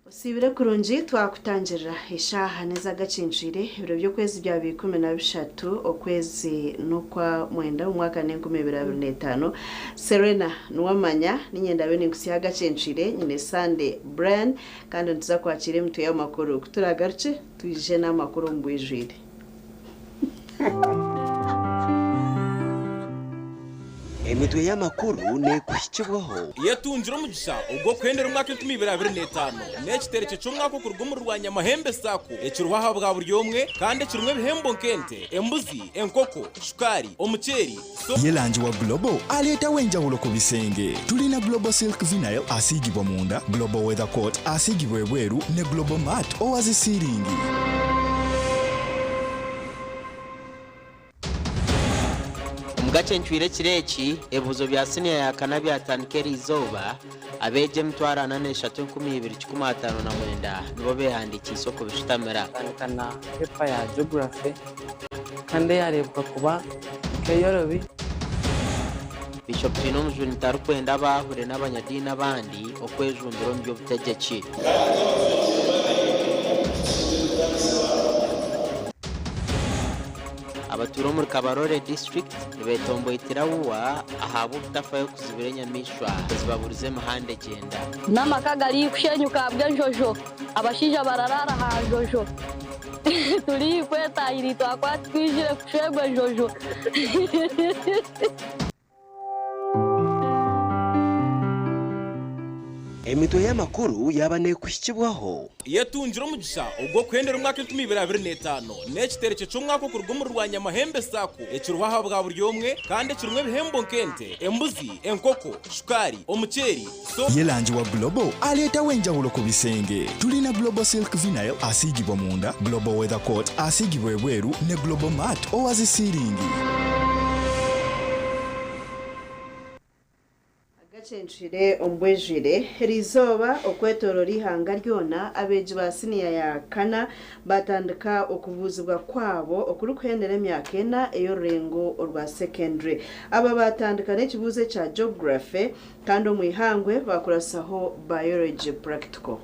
Osiibire kurungi twakutangirira eshaaha n'ezagakincwire ebiro by'okwezi byaba 13 okwezi n'okwa mwenda omu mwaka n'enkumi ibiri abiri n'etaano. Serena Nuwamanya niinye ndabe ninkutsya agakincwire nyine Sunday Brian kandi nituza kwakiira emitwe y'amakuru ku turaagarukye twije n'amakuru omu bwijwire. Emitwe y'amakuru neekuhikibwaho. Yetungire omugisha ogw'okuhendera omwaka 2025 n'ekiterekye ky'omwaka okuruga omuri Rwanyamahembe Sacco ekiriho aha bwa buri omwe kandi ekirimu ebihembo nk'ente, embuzi, enkoko, shukaari, omuceeri, so. Ye langi wa Global aleetawo enjawulo ku bisenge. Tulina Global Silk Vinyl asiigibwa munda, Global Weather Coat asiigibwa ebweru ne Global Mat owa zi siiringi. Omu gakyencwire ekiro eki, ebibuuzo bya siniya ya kana byatandika eriizooba, abeegi emitwaro ana n'eshatu enkumi ibiri kikumi ataano na mwenda nibo beehandiikiise okubishutamira. Twatandika na paper ya Geography kandi eyareebeka kuba nk'eyorobi. Bishop Twinomujuni tarikwenda abaahule n'abanyadiini abandi okwejumbira omu by'obutegyeki. Abatuura omuri Kabarole District nibetomboitira UWA ahabw'obutafayo kuzibira enyamaishwa ezibaburize emihanda egyenda. N'amaka garikushenyuka ahabw'enjojo, abashaija bararaara aha njojo. Turi kwetahirira twakuba titwizire kushwerwa enjojo. Emitwe y'amakuru yaaba neekuhikibwaho. Yetungire omugisha ogw'okuhendera omwaka 2025 n'ekiterekye ky'omwaka okuruga omuri Rwanyamahembe Sacco ekiriho aha bwa buri omwe kandi ekirimu ebihembo nk'ente, embuzi, enkoko, shukaari, omuceeri, so. Ye langi wa Global aleetawo enjawulo ku bisenge. Tulina Global Silk Vinyl asiigibwa munda, Global Weather Coat asiigibwa ebweru ne Global Mat owa zi siiringi. Agacencwire omu bwijwire, eriizooba okwetooroora eihanga ryona, abeegi ba siniya ya kana baatandika okubuuzibwa kwabo okurikuhendera emyaka ena ey'orurengo orwa secondary. Aba baatandika n'ekibuuzo ekya Geography kandi omu ihangwe baakurasaho Biology Practical.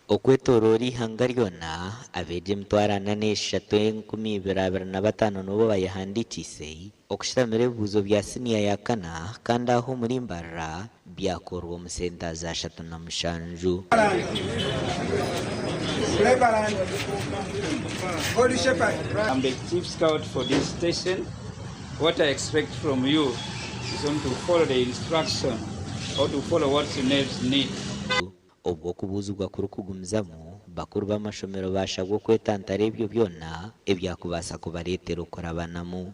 Okwetooroora eihanga ryona, abeegi emitwaro ana n'eshatu enkumi ibiri abiri na bataano nibo bayehandiikiise okushitamira ebibuuzo bya siniya ya kana kandi aho omuri Mbarara byakorwa omu senta za 37. I'm the chief scout for this station. What I expect from you is on to follow the instruction or to follow what SUNEBS need. Obwo okubuuzibwa kurikugumizamu, bakuru b'amashomero baashabwa okwetantara ebyo byona ebyakubaasa kubareetera okurabanamu.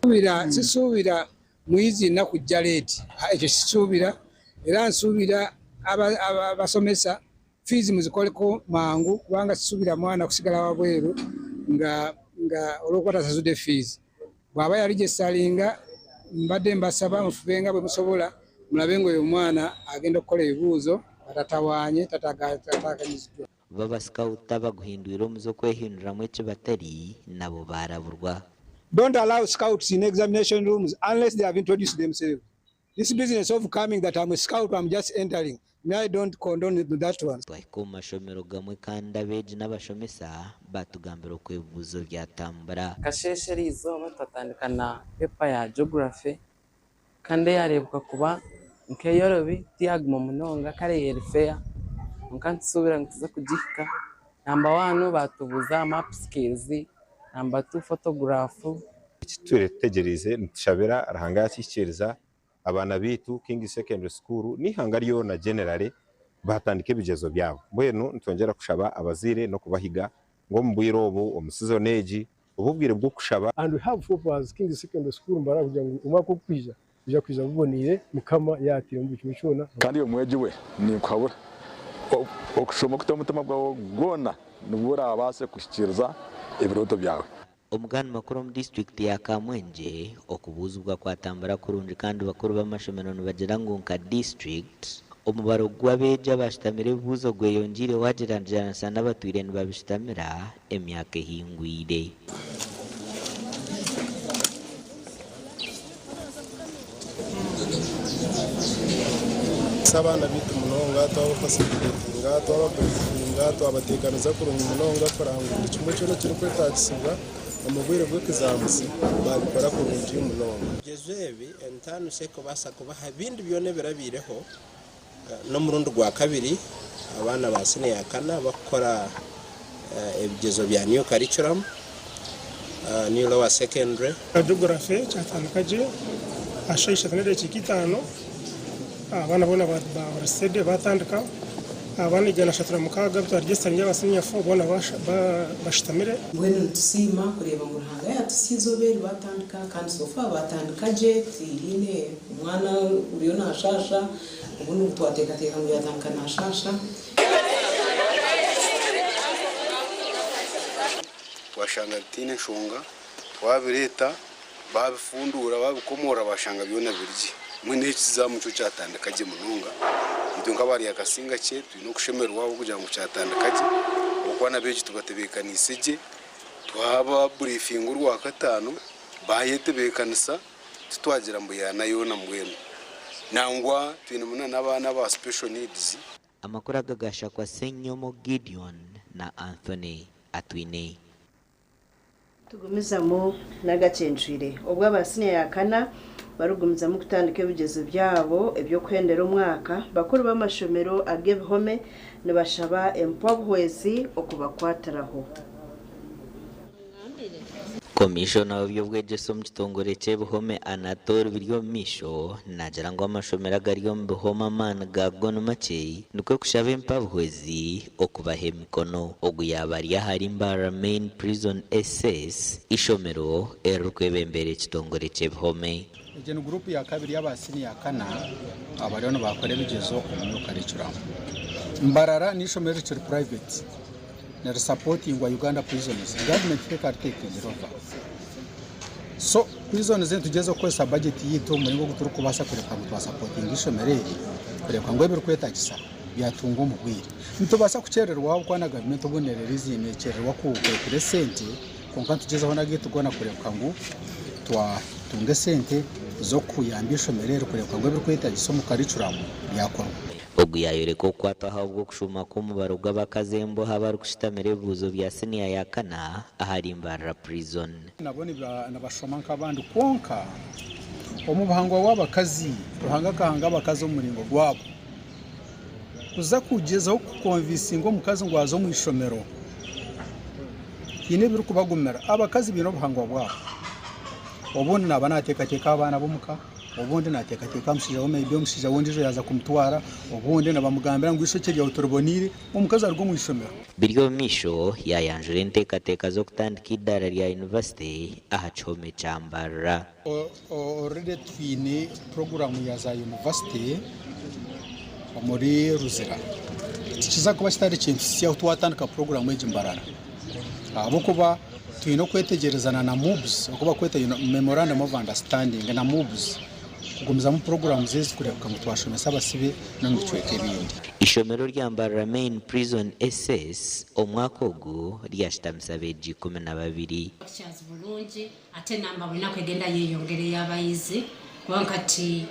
Sisuubira muyizi yenna kujja leeti, ekyo sisuubira era nsuubira abasomesa fiizi muzikoleko mangu kubanga sisuubira mwana kusigala wabweru nga nga olw'okuba tasasudde fiizi. Bw'aba yalijesalinga mbadde mbasaba mufube nga bwe musobola mulabe ng'oyo omwana agenda okukola ebibuuzo nga tatawaanye, tataaganyiziddwa. Bo abasikauti abaguhindwire omuze okwehinduramu eki batari nabo baaraburwa. Don't allow scouts in examination rooms unless they have introduced themselves. This business of coming that I'm a scout, I'm just entering, me I don't condone that one. Twahika omu mashomero gamwe kandi abeegi n'abashomesa baatugambira oku ebibuuzo byatambura. Kasheeshe eriizooba twatandika na paper ya Geography kandi eyareebeka kuba nk'eyorobi tiyaguma munonga kare eri fair kwonka nitusuubira ngu nituza kugihika. Namba wani baatubuuza map skills, namba tu photograph. Eki tutwire tutegyereize nitushabira Ruhanga yakihikiiriza abaana baitu King's Secondary School n'eihanga ryona generally baatandika ebigyezo byabo. Mbwenu nitwongyera kushaba abazaire n'okubahiga ngu omu bwire obu, omu sizoni egi, obu obwire bw'okushaba. And we have hope as King's Secondary School Mbarara kugira ngu omwaka ogukwija nigwija kwija guboneire Mukama yaatairemu buri kimwe kyona. Kandi iwe mwegi we, ninkuhabura okushoma okutaho omutima gwawe gwona, nibwo oraabaase kuhikiiriza ebirooto byawe. Omugani makuru omu disiturikiti ya Kamwengye, okubuuzibwa kwatambura kurungi kandi bakuru b'amashomero nibagira ngu nka disiturikiti, omubaro gw'abeegi abashutamire ebibuuzo gweyongyeire wagyeragyeranisa n'abatwire nibabishutamira emyaka ehingwire. Abaana baitu munonga twabafasilitetinga, twababurifinga, twabateekanisa kurungi munonga kureba ngu buri kimwe kyona ekirikwetaagisibwa omu bwire bw'ekizamusi baabikora kurungi munonga. Ebigyezo ebi entaanusa erikubaasa kubaha ebindi byona ebirabaireho n'omurundi gwakabiri abaana ba siniya ya kana bakukora ebigyezo bya new curriculum, new lower secondary. Geography kyatandika gye aha shaaha ishatu n'edakiika itaano abaana boona ba steady batandika, abaana 136 abu twaregisitaringa aba siniya fo boona bashutamire. Mbwenu nitusiima kureeba ngu Ruhanga yaatuhitsya eizooba eri baatandika kandi so far baatandika gye tihaine omwana oriyo naashaasha obundi ngu twateekateeka ngu yaatandika naashaasha. Twashanga bitaine nshonga, twabireeta, baabifunduura, baabikomoora baashanga byona biri gye. Mbwenu ekizamu kyo kyatandika gye munonga. Itwe nk'abari Akasingakye twine okushemererwa ahabw'okugira ngu kyatandika gye ahabw'okuba n'abeegi tubatebeekaniise gye, twababuriifinga orwakataano baayetebeekanisa titwagira mbu yaana yoona mbwenu. Nangwa twinemu n'abaana aba special needs. Amakuru aga gashakwa Ssenyomo Gideon na Anthony Atwine. Tugumizamu n'agacencwire obwo aba siniya ya kana barikugumizamu kutandika ebigyezo byabo eby'okuhendera omwaka, bakuru b'amashomero ag'ebihome nibashaba empwabuhwezi okubakwatiraho. Komishona w'eby'obwegyese omu kitongore ky'ebihome Anatole Biryomumaisho naagira ngu amashomero agari omu bihome amaani gaago ni makye nikwo kushaba empabuhwezi okubaha emikono. Ogu yaaba ari ahari Mbarara Main Prison SS, eishomero eririkwebembera ekitongore ky'ebihome. Egi ni guruupu ya kabiri y'aba siniya kana abariyo nibakora ebigyezo omu new curriculum. Mbarara n'eishomero erikiri private nirisapotingwa Uganda Prisons, gavumenti tekaritekingira over. So prisons nitugyeza kukozesa budget yaitu omu muringo ogu turikubaasa kureebeka ngu twasapotinga eishomero eri kureebeka ngu ebirikwetagisa byatungwa omu bwire. Nitubaasa kukyerererwa ahabw'okuba na gavumenti obundi neereriizinga neekyerererwa kureetera esente kwonka nitugyezaho n'agaitu goona kureebeka ngu twatunga esente z'okuyamba eishomero eri kureebeka ngu ebirikwetagisa omu curriculum byakorwa. Ogu yaayoreka okukwatwaho ahabw'okushuuma kw'omubaro gw'abakazi embohe abarikushutamira ebibuuzo bya siniya ya kana ahari Mbarara Prison. Nabo nibashoma nk'abandi kwonka omu buhangwa bw'abakazi, Ruhanga akahanga abakazi omu muringo gwabo. Kuza kugyezaho kukonvisinga omukazi ngu aze omu ishomero haine ebirikubagumira. Abakazi baine obuhangwa bwabo. Obundi naaba naateekateeka aha baana b'omuka, obundi naateekateeka aha mushaija we maybe omushaija we ondiijo yaaza kumutwara, obundi nibamugambira ngu eishokye ryawe toriboneire, omukazi aruga omu ishomero. Biryomumaisho yaayanjura enteekateeka z'okutandika eidaara rya yunivasite aha kihome kya Mbarara. Already twine puroguraamu ya za yunivasite omuri Luzira. Tikiza kuba kitari kintu kisya twatandika puroguraamu egi Mbarara ahabw'okuba twine okwetegyerezana na MUBS oku barikweta Memorandum of Understanding na MUBS kugumizamu puroguraamu ezi kureebeka ngu twashomesa abasibe n'omu bicweka ebindi. Eishomero rya Mbarara Main Prison SS omwaka ogu ryashutamisa abeegi 12. Teachers bulungi ate enamba buli naku egenda yeyongera ey'abayizi kubanga kati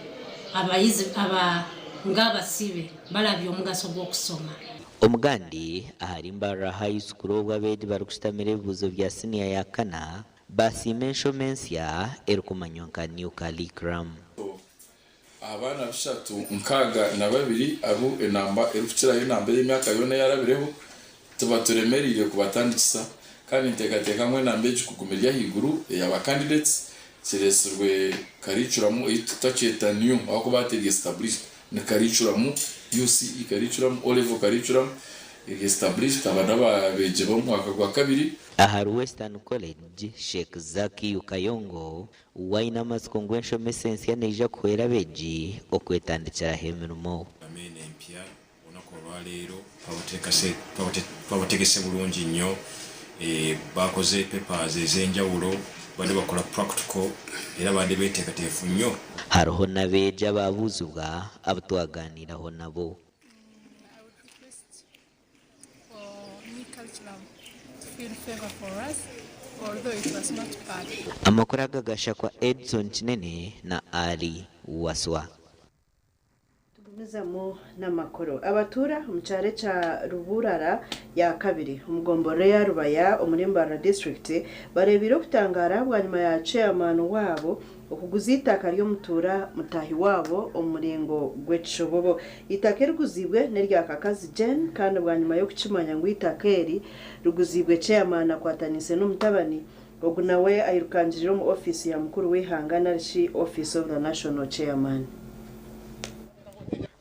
abayizi aba ng'abasibe balabye omugaso gw'okusoma. Omugandi ahari Mbarara High School obwo abeegi barikushutamira ebibuuzo bya siniya ya kana baasiima enshoma ensya erikumanywa nka New Curriculum. Aha baana bishatu nkaaga na babiri abu enamba erikukirayo enamba ey'emyaka yoona eyarabireho. Tibaturemereire kubatandikisa kandi ninteekateeka ngu enamba egi kuguma eri ahaiguru eya ba candidates kireetsirwe curriculum ei tutakyeta new ahabw'okuba hati eri established ni curriculum UCE curriculum, O level curriculum eri established aba n'abeegi b'omwaka gwa kabiri. Ahari Western College, Sheikh Zakiyu Kayongo we aine amatsiko ngu enshomesa ensya neija kuhwera abeegi okwetandikiraho emirimo. Amiina empya Olunaku olwaleero twabategese bulungi nnyo, baakoze papers ez'enjawulo, babadde bakola practical era babadde beteekateefu nnyo. Hariho n'abeegi abaabuuzibwa abu twagaaniiraho nabo. Amakuru aga gashakwa Edson Kinene na Ali Waswa. Tugumizamu n'amakuru. Abatuura omu kyaro ekya Ruburara ya kabiri omu gomborora eya Rubaya omuri Mbarara disiturikiti bareebiire okutangaara bwanyima ya ceeyamaani waabo okuguza eitaka ry'omutuura mutaahi waabo omu muringo gw'ekishobobo. Eitaka eriguziibwe n'erya Kakazi Jane kandi bwanyima y'okukimanya ngu eitaka eri riguziibwe ceeyamaani akwataniise n'omutabani ogu nawe airukangirire omu ofiisi ya mukuru w'eihanga narishi Office of the National Chairman.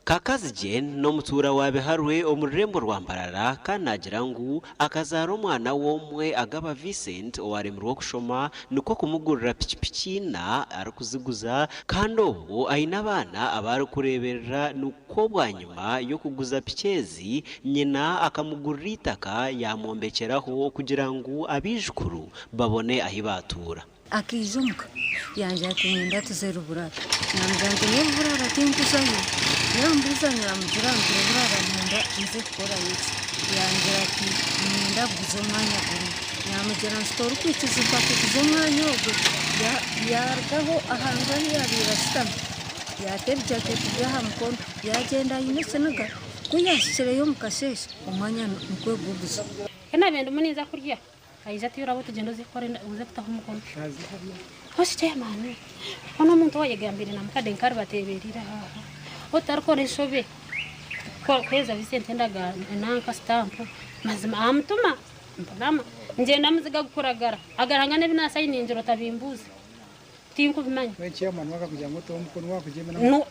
Kakazi Jane n'omutuura wa Biharwe omu rurembo rwa Mbarara kandi naagira ngu akazaara omwana we omwe Agaba Vincent owaremirwe okushoma nikwo kumugurira pikipiki ina arikuziguza kandi obwo aine abaana abu arikureeberera nikwo bwanyima y'okuguza piki ezi nyina akamugurira eitaka yaamwombekyeraho kugira ngu abaijukuru babone ahi baatuura. Akaija omuka yangira ati niinyenda tuze Ruburara. Naamugira nti nyowe Ruburara tinkuzayo. Yambuuza naamugira nti Ruburara niinyenda nze kukorayo ki? Yangira ati niinyenda kuguza omwanya guriyo. Naamugira nti torikwikirizibwa kuguza omwanya ogwo. Yaarugaho aha nju ahu yaabaire ashutami yaata ebijaketi bye aha mukono yaagyenda aine ekiniga. Ku yaahikireyo omu kasheeshe omwanya nikwo kuguguza. Naaba ndimu ninza kurya Aija ati oraba otugyende oze kukora oze kutaho omukono. Hoshi chairman hoona omuntu owayegambire na mukade nkari bateberire aha otarikora enshobe kuheza Vincent endagaano nanka stamp mazima ahamutuma mpunama ngyenda muziga gukuragara agaranga nebi nasayiningire otabimbuuza tinkubimanya.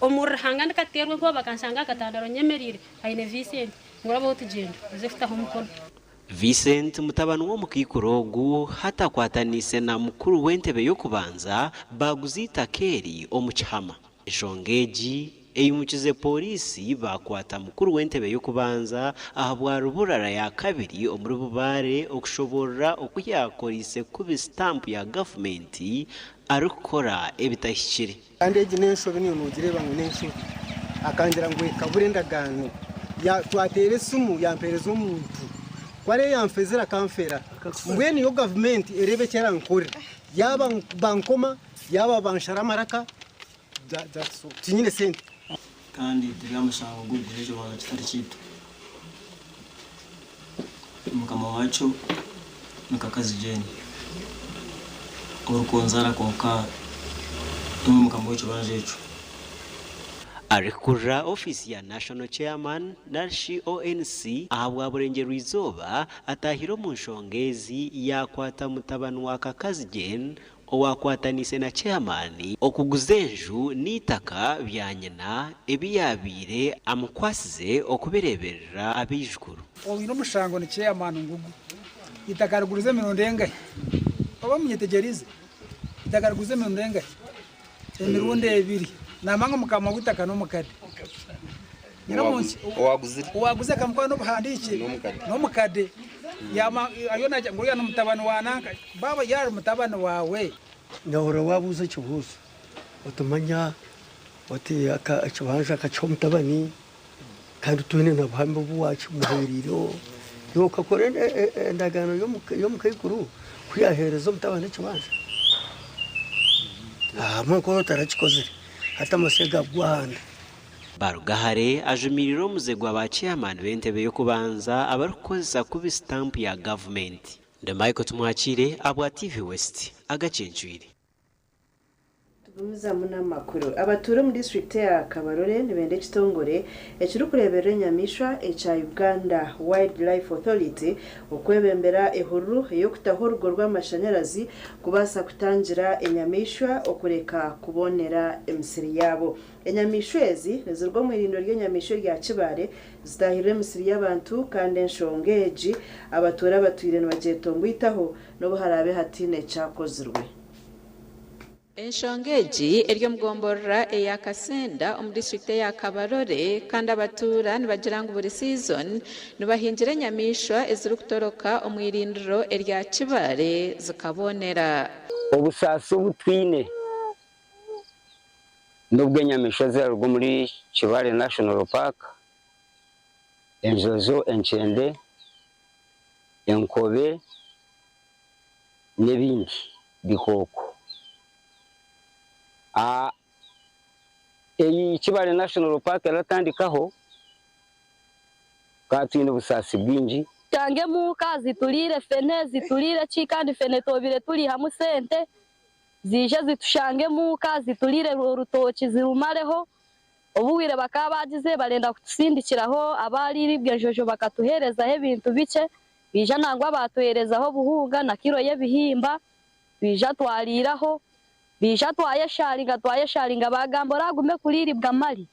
Omuri Ruhanga ndikateerwa enkuba bakanshanga aha katandaro nyemereire aine Vincent ngu orabaho otugyende oze kutaho omukono. Vincent mutabani w'omukaikuru ogu hati akwataniise na mukuru w'entebe y'okubanza baaguza eitaka eri omu kihama. Enshonga egi eimukize pooriisi baakwata mukuru w'entebe y'okubanza ahabwa Ruburara ya kabiri omuri Bubaare okushoboorora oku yaakoreise kubi sitampu ya gavumenti arikukora ebitahikire. Kandi egi n'enshobi naiwe noogireeba ngu n'enshobi. Akangira ngu ekabura endagaano. Twateera esimu yampeereza omuntu. Ku arebe yanfezire akanfera. Mbwenu yo gavumenti ereebe eki erankorera. Yaaba bankoma, yaaba banshara amaraka, tinyine sente. Kandi turi aha mushango gw'okugura ekibanja kitari kyaitu. Mukama waakyo ni Kakazi Jane orikunzaara kwonka niwe mukama w'ekibanja ekyo. Arikukurira ofiisi ya National Chairman narishi ONC ahabwa Burengyerwa-izooba ataahire omu nshonga ezi yaakwata mutabani wa Kakazi Jane owaakwataniise na chairman okuguza enju n'eitaka bya nyina ebi yaabaire amukwatsize okubireeberera abaijukuru. Oine omushango ni chairman ngugu. Eitaka arigurize emirundi engahi? Oba munyetegyereize? Eitaka arigurize emirundi engahi? Emirundi ebiri. Namanya ngu mukama w'eitaka n'omukade. Owaguzire akamukorera n'obuhandiikye n'omukade. Ariyo naagira ngu oriya n'omutabani wa nanka. Baaba yaari mutabani waawe. Nahurira waabuuza ekibuuzo oti manya oti ekibanja akakiha omutabani kandi toine na buhame obu waakimuheereireho. Iwe okakora endagaano y'omukaikuru ku yaaheereza omutabani ekibanja? Ahamwe ku otarakikozire hati amasyo gagwa ahandi. Barugahare ajumiirire omuze gwa ba chairman b'entebe y'okubanza abarikukozesa kubi sitampu ya gavumenti. Ndi Michael Tumwakiire ahabwa TV West, agacencwire. Gumizamu n'amakuru. Abatuura omu disiturikiti eya Kabarole nibenda ekitongore ekirikureeberera enyamaishwa ekya Uganda Wildlife Authority okwebembera ehururu ey'okutaho orugo rw'amashanyarazi kubaasa kutangira enyamaishwa okureka kubonera emisiri yaabo. Enyamaishwa ezi niziruga omu eirindo ry'enyamaishwa erya Kibaale zitaahirira emisiri y'abantu kandi enshonga egi abatuura batwire nibagyetongoitaho n'obu haraabe hataine kyakozirwe. Enshonga egi eri omu gomborora eya Kasenda omu disiturikiti eya Kabarole kandi abatuura nibagira ngu buri siizoni nibahingira enyamaishwa ezirikutoroka omu irindiro erya Kibaale zikabonera. Obusaasi obu twine n'obw'enyamaishwa eziraruga omuri Kibale National Park, enjojo, enkyende, enkobe n'ebindi bikooko. Eyi Kibale National Park eratandikaho, tukaba twine obusaasi bwingi. Tushange omuka zituriire fene, zituriire ki kandi fene twobire turihamu sente, ziije zitushange omuka zituriire orutookye zirumareho, obubwire bakaba bagize barenda kutusindikiraho abariribwa enjojo bakatuherezaho ebintu bikye, baija nangwa batuherezaho obuhunga na kiro y'ebihimba, twija twariiraho, baija twayesharinga twayesharinga bagamba oragume kuriiribwa mari,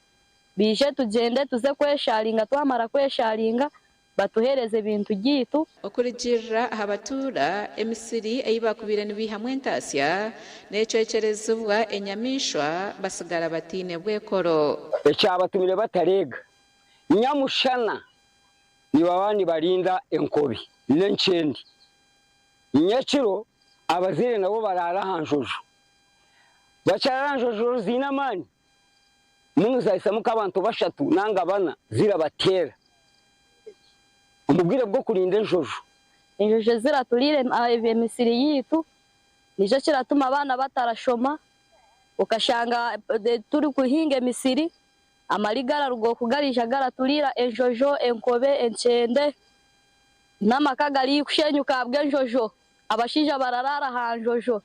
baije tugyende tuze kwesharinga twamara kwesharinga batuhereze ebintu byaitu. Okurugiirira aha batuura, emisiri ei bakubaire nibaihamu entaasya neecwekyerezibwa enyamaishwa batsigara bataine bwekoro. Ekyabatumire batareega nyamushana nibaba nibarinda enkobe n'enkyende. Nyekiro abazaire nabo baraara aha njojo. Bakyaraara aha njojo ziine amaani mbwenu zahisamu nk'abantu bashatu nanga bana zirabateera omu bwire bw'okurinda enjojo. Enjojo ziraturiire emisiri yaitu nikyo kiratuma abaana batarashoma okashanga turikuhinga emisiri amari gararuga oku garaija garaturiira enjojo, enkobe, enkyende. N'amaka garikushenyuka ahabw'enjojo, abashaija bararaara aha njojo.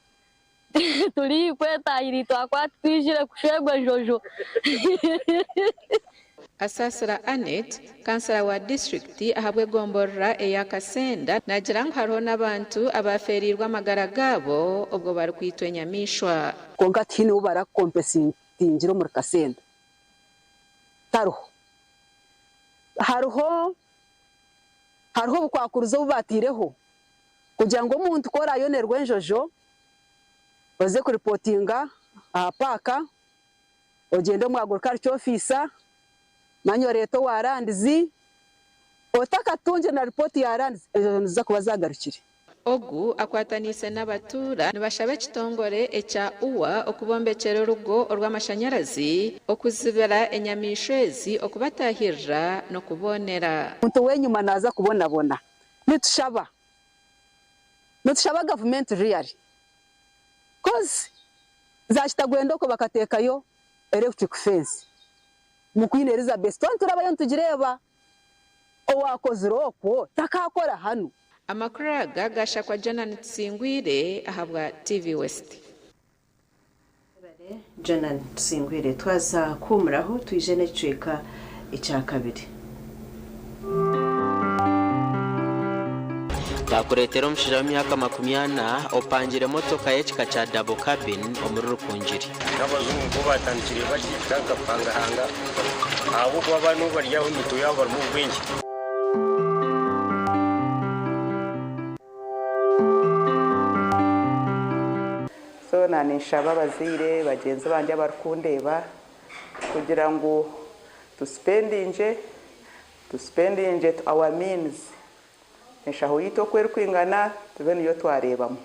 Turi kwetahirira twakuba titwizire kushwerwa enjojo. Asasira Annet, kansara wa disiturikiti ahabw'egomborora eya Kasenda naagira ngu hariho n'abantu abaafeereirwe amagara gaabo obwo barikwitwa enyamaishwa. Kwonka tihaine ou barakukompesintingira omuri Kasenda. Tariho. Hariho Hariho obukwakurizo obu baataireho kugira ngu omuntu ku oraayonerwa enjojo oze kuripotinga aha paaka, ogyende omu agriculture officer, manya oreete owa lands, otakatungire na ripooti ya lands enjojo niziza kuba zaagarukire. Ogu akwataniise n'abatuura nibashaba ekitongore ekya UWA okubombekyera orugo orw'amashanyarazi okuzibira enyamaishwa ezi okubatahirira n'okuboonera. Omuntu ow'enyima naaza kubonabona. Nitushaba, nitushaba gavumenti really coz za Kitagwenda okwo bakateekayo electric fence omu Queen Elizabeth twena niturabayo nitugireeba. Owaakozire okwo takaakora hanu. Amakuru aga gashakwa Jonan Tusingwire ahabwa TV West. Webare Jonan Tusingwire. Twaza kuhumuraho twije n'ekicweka ekyakabiri. Baakureetera omushaija w'emyaka 40 opangire motoka y'ekika kya Double Cabin omuri Rukungiri. N'abajungu bo baatandikire bakitandika kuhangahanga ahabw'okuba banu bari aho emitwe yaabo barimu obwengye. So na ninshaba abazaire bagyenzi bangye abarikundeeba kugira ngu tusipendingye, tusipendingye to our means, enshaho yaitu oku erikwingana tube niyo twareebamu.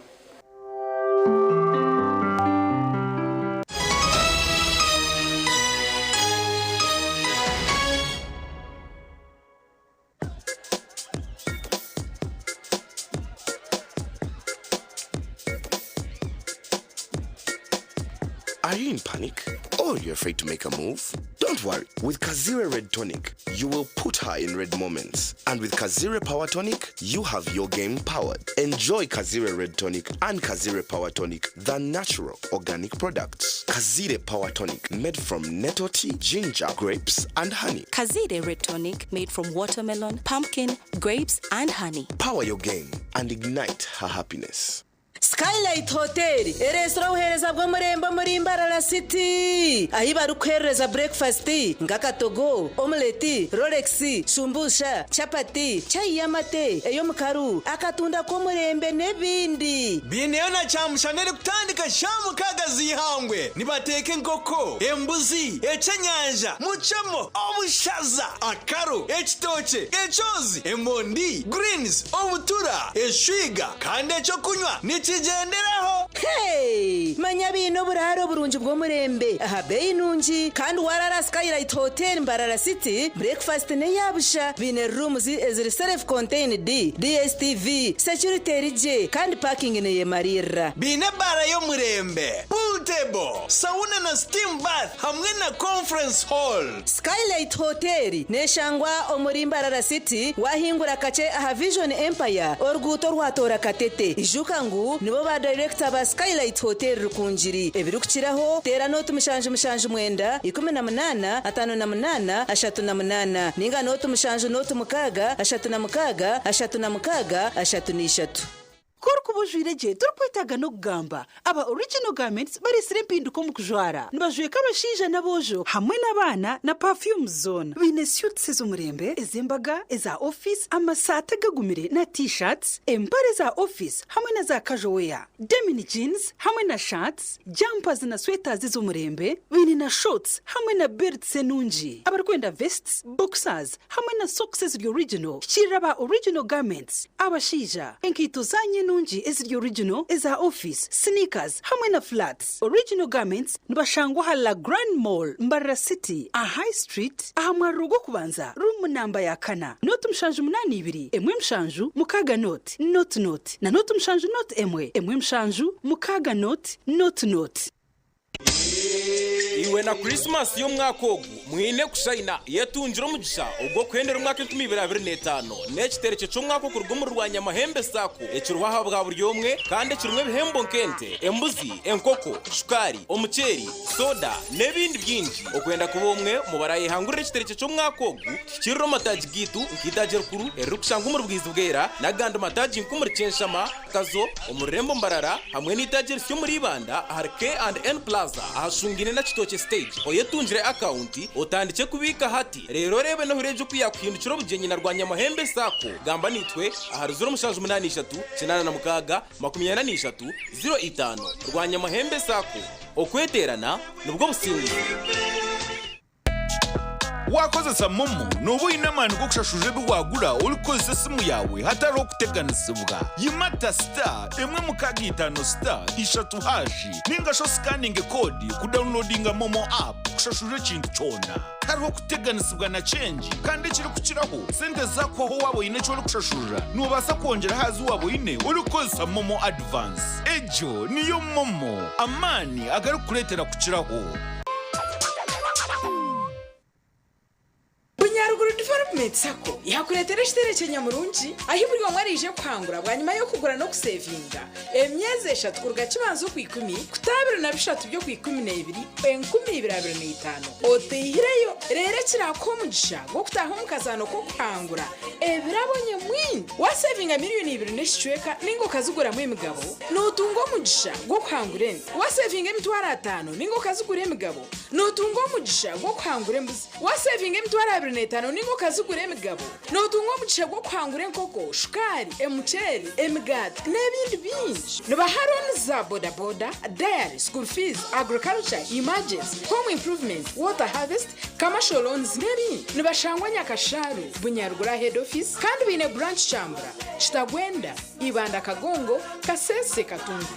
Are you in panic? Or you're afraid to make a move? Don't worry. With Kazira Red Tonic, You will put her in red moments. And with Kazire Power Tonic, you have your game powered. Enjoy Kazire Red Tonic and Kazire Power Tonic, the natural organic products. Kazire Power Tonic, made from nettle tea, ginger, grapes, and honey. Kazire Red Tonic made from watermelon, pumpkin, grapes, and honey. Power your game and ignite her happiness. Skylight Hotel eresire obuheereza bw'omurembe omuri Mbarara City ahi barikuherereza breakfast nk'akatogo, omelette, rolex, shumbusha, chapati, chai y'amate, ey'omukaru, akatunda k'omurembe n'ebindi. Biineyo na kyamushana erikutandika shaaha mukaaga z'eihangwe. Nibateeka enkoko, embuzi, ekyenyanja, mucemo, obushaza, akaru, ekitookye, ekyozi, emondi, greens, obutura, eshwiga kandi ekyokunywa nikigyenderaho. Hey! Manya biine oburaaro burungi bw'omurembe aha beeyi nungi kandi warara Skylight Hotel Mbarara City breakfast n'eyabusha biine rooms eziri self contained, DSTV, security eri gye kandi parking neyemarira. Biine ebaara y'omurembe, pool table, sauna na steam bath hamwe na conference hall. Skylight Hotel neshangwa omuri Mbarara City wahingura kakye aha Vision Empire oruguuto orwatoora Katete. Ijuka ngu nibo ba director ba Skylight Hotel Rukungiri. Ebirikukiraho teera nooti 779 18 58 38 ninga nooti 7 06 36 63. Ku orikuba ojwaire gye torikwetaaga n'okugamba. Aba Original Garments bareetsire empinduka omu kujwara. Nibajweka abashaija n'aboojo hamwe n'abaana na perfumes zoona. Baine suits ez'omurembe, ez'embaga, eza ofiisi, amasaati agagumire na T-shirts, empare za ofiisi hamwe na za casual wear, denim jeans hamwe na shirts, jumpers na sweaters ez'omurembe. Baine na shorts hamwe na belts enungi. Abarikwenda vests, boxers hamwe na socks eziri original, hikiirira aba Original Garments. Abashaija, enkaito zaanyu enungi eziri original, eza ofiisi, sneakers hamwe na flats. Original Garments nibashangwa aha La Grande Mall, Mbarara City, aha High Street, aha mwariro gw'okubanza, ruumu namba ya kana, nooti 782 1 7 6 nooti nooti nooti na nooti 7 nooti 1 1 7 6 nooti nooti nooti. Iwe na Krisimasi y'omwaka ogu mwine kushayina. Yetungire omugisha ogw'okuhendera omwaka 2025 n'ekiterekye ky'omwaka okuruga omuri Rwanyamahembe sacco ekiriho aha bwa buri omwe kandi ekirimu ebihembo nk'ente, embuzi, enkoko, shukaari, omuceeri, soda n'ebindi bingi. Okwenda kuba omwe omu barayehangurira ekiterekye ky'omwaka ogu, tuhikirire omu mataagi gaitu nk'eitaagi erikuru eririkushangwa omuri Bwizibwera n'agandi mataagi nk'omuri Kyenshama, Kazo, omu rurembo Mbarara hamwe n'eitaagi erisya omuri Ibanda ahari K and N Plaza ahashungaine na Kitookye Stage. Oyetungire akawunti otandikye kubiika hati reero oreebe n'ohurire gye oku yaakuhindukira obugyenyi na Rwanyamahembe Sacco. Gamba naitwe ahari 0783 86 43 05. Rwanyamahembe Sacco, okweteerana nibwo businguzi. Waakozesa MoMo, nooba oine amaani g'okushashurira ebi waagura orikukozesa esimu yaawe hatariho kuteganisibwa. Yimata star emwe mukaaga itaano star ishatu hashi nainga shi osikaninge koodi kudawunilodinga MoMo app kushashurira ekintu kyona. Tihariho kuteganisibwa na kyengi kandi ekirikukiraho, sente zaakuhwaho waaba oine eki orikushashurira, noobaasa kwongyera aha zi waaba oine orikukozesa MoMo Advance. Egyo niyo MoMo, amaani agarikukureetera kukiraho. Bunyaruguru Development Sacco yakureetera ekiterekye nyamurungi ahi buri omwe araije kuhangura bwanyima y'okugura n'okusevinga emyezi eshatu kuruga kibanza okwikumi kuta 23 by'okwikumi n'ebiri 2025 oteihireyo reero ekirakuha omugisha gw'okutaaha omu kazaano k'okuhangura ebirabo nyamwingi wasevinga miriyoni ibiri n'ekicweka ninga okaziguramu emigabo notunga omugisha gw'okuhangura ente wasevinga 500 ninga okazigura emigabo notunga omugisha gw'okuhangura embuzi Waasevinga 25,000 ninga okazigura emigabo, nootunga omugisha gw'okuhangura enkoko, shukaari, emuceeri, emigaati n'ebindi bingi. Nibaha looni za boda boda, dairy, school fees, agriculture, emergency, home improvement, water harvest, commercial loans n'ebindi. Nibashangwa Nyakashaaru, Bunyaruguru aha head office kandi baine branch Kyambura, Kitagwenda, Ibanda Kagongo, Kasese, Katunguru.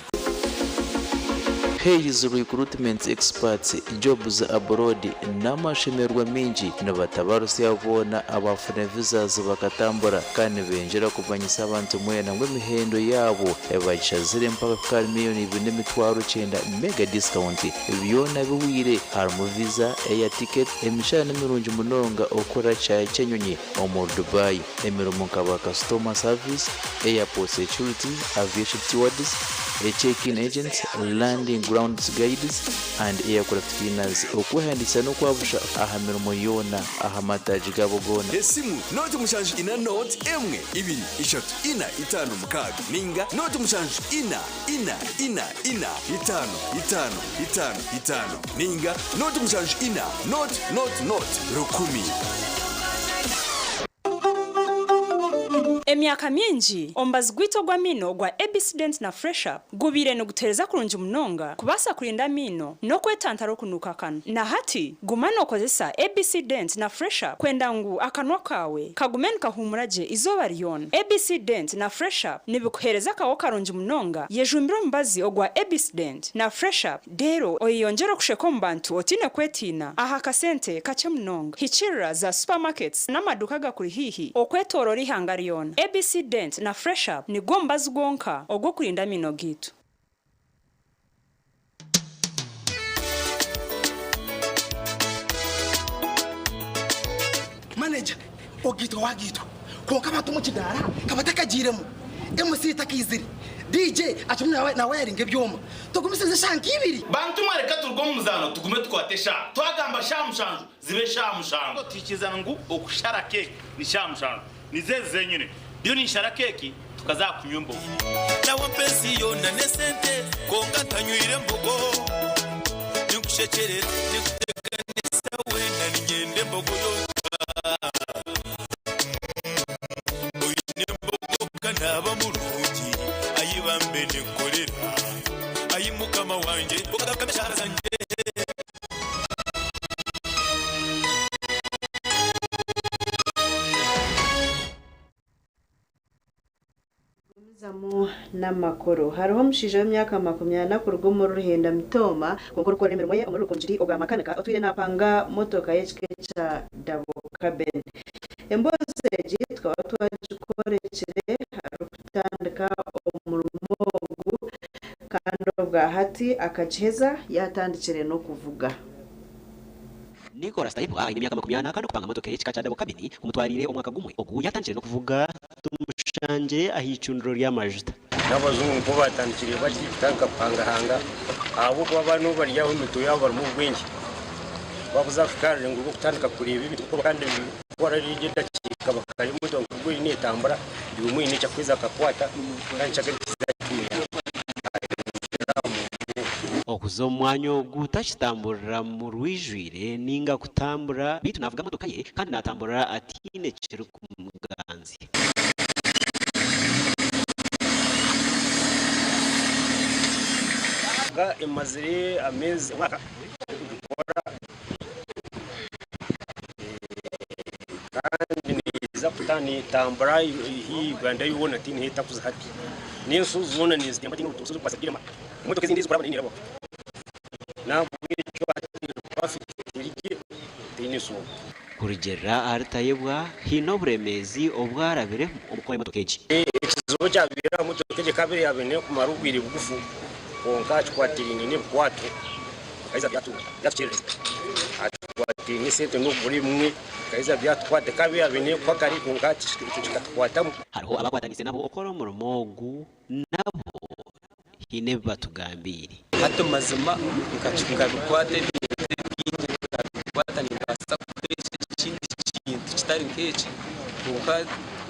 Hays Recruitment Experts Jobs Abroad n'amashemererwa maingi nibatabarusya boona abaafuna visas bakatambura kandi nibengyera kumanyisa abantu mwena ngu emihendo yaabo bagishazire mpaka kuhika ahari miriyoni ibiri n'emitwaro kyenda mega discount byona bihwire harimu visa, air ticket, emishara nimirungi munonga okukora kishaayi ky'enyonyi omuri Dubai, emirimo nka ba customer service, airport security, aviation stewards, check-in agents, landing grounds guides and aircraft cleaners. Okwehandiikisa n'okwabusha aha mirimo yoona aha mataagi gaabo goona. Esimu, nooti 74 1 2 3 4 5 6 ninga nooti 7 4 4 4 4 5 5 5 5 ninga nooti 7 4 0 0 0 1000. Emyaka mingi, omubazi gwaitu ogw'amaino ogwa ABC Dent na Fresh Up gubaire nigutuheereza kurungi munonga kubaasa kurinda amaino n'okwetantara okunuuka akanwa. Na hati, guma nookozesa ABC Dent na Fresh Up kwenda ngu akanwa kaawe kagume nikahuumura gye eizooba ryona. ABC Dent na Fresh Up nibikuheereza akaho karungi munonga. Yejumbire omubazi ogwa ABC Dent na Fresh Up reero oyeyongyere okusheka omu bantu otaine kwetiina aha kasente kakye munonga. Hikiirira za supermarkets n'amaduuka agakuri haihi okwetooroora eihanga ryona. ABC Dent na Fresh Up nigwo mubazi gwonka ogw'okurinda amaino gaitu. Manager, ogaitwa wagaitwa kwonka abantu omu kidaara ka batakagiiremu, MC takaizire, DJ akirimu nawayaringa ebyoma, tugumisirize eshaaha nka ibiri. Bantu mwe reka turuge omu muzaano tugume tukwate eshaaha. Twagamba shaaha 7 zibe shaaha 7. Twikiriza ngu okushara keeki ni shaaha 7. Nizo ezi zenyine. Ndiyo ninshara keeki tukaza aha kunywa embogo. Nawe mpa ensi yoona n'esente kwonka ntanywire mbogo. Ninkushekyerera ninkuteganisa weena niinyenda embogo yonka. Oine embogo ka naaba murungi ayi bambe ninkukorera ayi mukama wangye okagarukamu eshaara zangye. Gumizamu n'amakuru. Hariho omushaija w'emyaka 40 kuruga omuri Ruhenda Mitooma kwonka orikukorera emirimo ye omuri Rukungiri obwa makanika otwire naapanga motoka y'ekika ekya Double Cabin. Emboozi egi tukaba twagikorekire arikutandika omurimo ogu kandi obwa hati akagiheza yaatandikire n'okuvuga. Nicholas Tayebwa aine emyaka 40 kandi okupanga motoka ey'ekika kya Double Cabin kumutwariire omwaka gumwe. Ogu yaatandikire n'okuvuga. Tumushangire aha icundiro ry'amajuta. N'abajungu nikwo baatandikire bati kutandika kuhangahanga ahabw'okuba banu bari aho emitwe yaabo barimu obwengye. Babuza Afrika ngu kutandika kureeba ebintu kandi ku edakiika bakareba emotoka nk'oku eriyo neetambura buri omwe haine eki arikweza akakwata kandi kyagarikiza kimuyamba. Okuza omu mwanya ogu takitamburira mu rwijwire ninga kutambura beitu navuga motoka ye kandi natambura ataine kirikumuganzya. Nga emazire ameezi omwaka ndikugikora kandi neeza kutambura haihi Uganda yoona tihaine ahu etakuza hati. N'enshozi zoona nezitemba tihaine orushozi orurikubaasa kugirema. Emotoka ezindi ezirikuraba nayo neerabaho. N'ahabw'ekyo hati traffic eri gye teine nshonga. Kurugiirira ahari Tayebwa, haine oburemeezi obu arabiremu omu kukora emotoka egi. Ekizibu ekyabaire aha motoka egi ekaba yaabaire neekumara obwire bugufu kwonka kikwatiraine n'ebikwato bikaheza byatukyerereza. Tukwatiraine esente n'okugura ebimwe bikaheza byatukwata. Ekaba yaabaire neekuha kare kwonka hati ekyo kikatukwatamu. Hariho abakwataniise nabo okukora omurimo ogu nabo haine ebi batugambiire. Hati mazima nkabikwata ebintu ebingi nkabikwata nimbaasa kukoresha ekindi kintu kitari nk'eki kwonka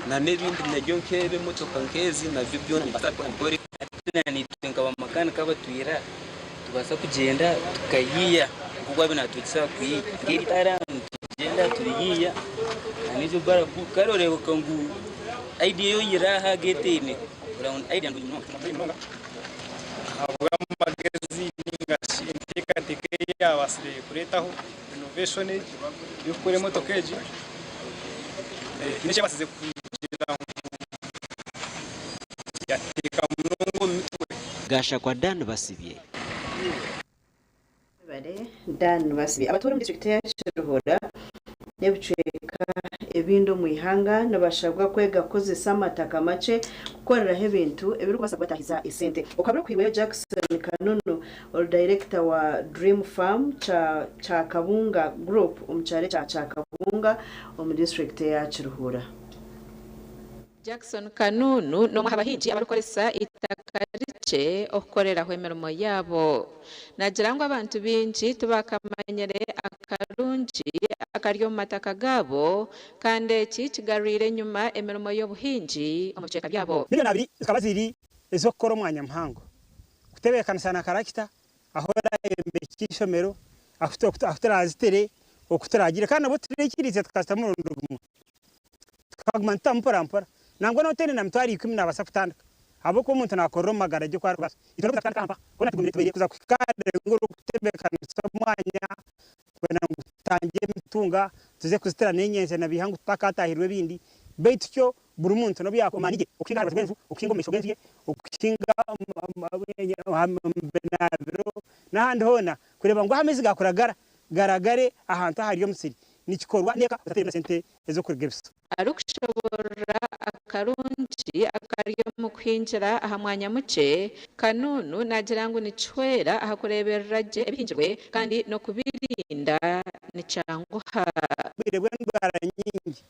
n'ebindi nabyo nk'ebi emotoka nk'ezi nabyo byona nimbaasa kubikora. Hati naitwe nka bamakanika abatwire aha nitubaasa kugyenda tukayiiya nk'oku waabiire naatwegyesa aha kuyiiya nk'eitara nitugyenda turiyiiya n'egyo barabu kare oreebeka ngu idea ei oihire aha geetaine. Ahabw'amagezi ninga shi enteekateeka ei yaabaasire kureetaho innovation egi y'okukora emotoka egi, haine eki yabaasize kugira ngu yateeka munonga omu mitwe. Gashakwa Dan Basibye. Dan Basibe. Abatuura omu disiturikiti ya Kiruhura n'ebicweka ebindi omu ihanga nibashabwa kwega kukozesa amataka makye kukoreraho ebintu ebirikubaasa kubatahiza esente. Okaba orikwirweyo Jackson Kanunu ori dayirekita wa Dream Farm Kyakabunga Group omu kyaro ekya Kyakabunga omu disiturikiti eya Kiruhura. Jackson Kanunu n'omwe aha bahingi abarikukoresa eitaka rikye okukoreraho emirimo yaabo. Naagira ngu abantu baingi tibakamanyire akarungi akari omu mataka gaabo kandi eki kigarwire enyima emirimo y'obuhingi omu bicweka byabo. Milioni abiri zikaba ziri ez'okukora omwanya muhango, kutebeekanisa na karakita, ahu orayombekye eishomero, ahu turaazitire, oku turaagire kandi nabwo turaikiriza tukazitamu omurundi gumwe. Tukaguma nitutamu mpora mpora. Nangwa n'otaine na mitwaro ikumi naabaasa kutandika ahabw'okuba omuntu naakorera omu magara gye oku arikubaasa. Itwe n'okuza kutandika mpaha, hoona tugumire tubaire kuza kuhika aha rurengo rw'okutebeekanisa omwanya kwenda ngu tutangye emitunga tuze kuzitira n'enyensya na biiha ngu tutakaatahirwe ebindi. Beitu kyo buri muntu n'obu yaakuba omu maani gye, okuhinga aha rubaju rw'enju, okuhinga omu maisho g'enju ye, okuhinga omu binaabiro n'ahandi hoona kureeba ngu ahu amaizi gaakuragara, garagare ahantu ahari omusiri. Nikikorwa n'eka otateiremu na sente ez'okuruga ebiso. Arikushoboorora akarungi akari omu kuhingira aha mwanya mukye, Kanunu naagira ngu nikihwera aha kureeberera gye ebihingirwe kandi n'okubirinda nikyanguha. Obwire bw'endwara nyingi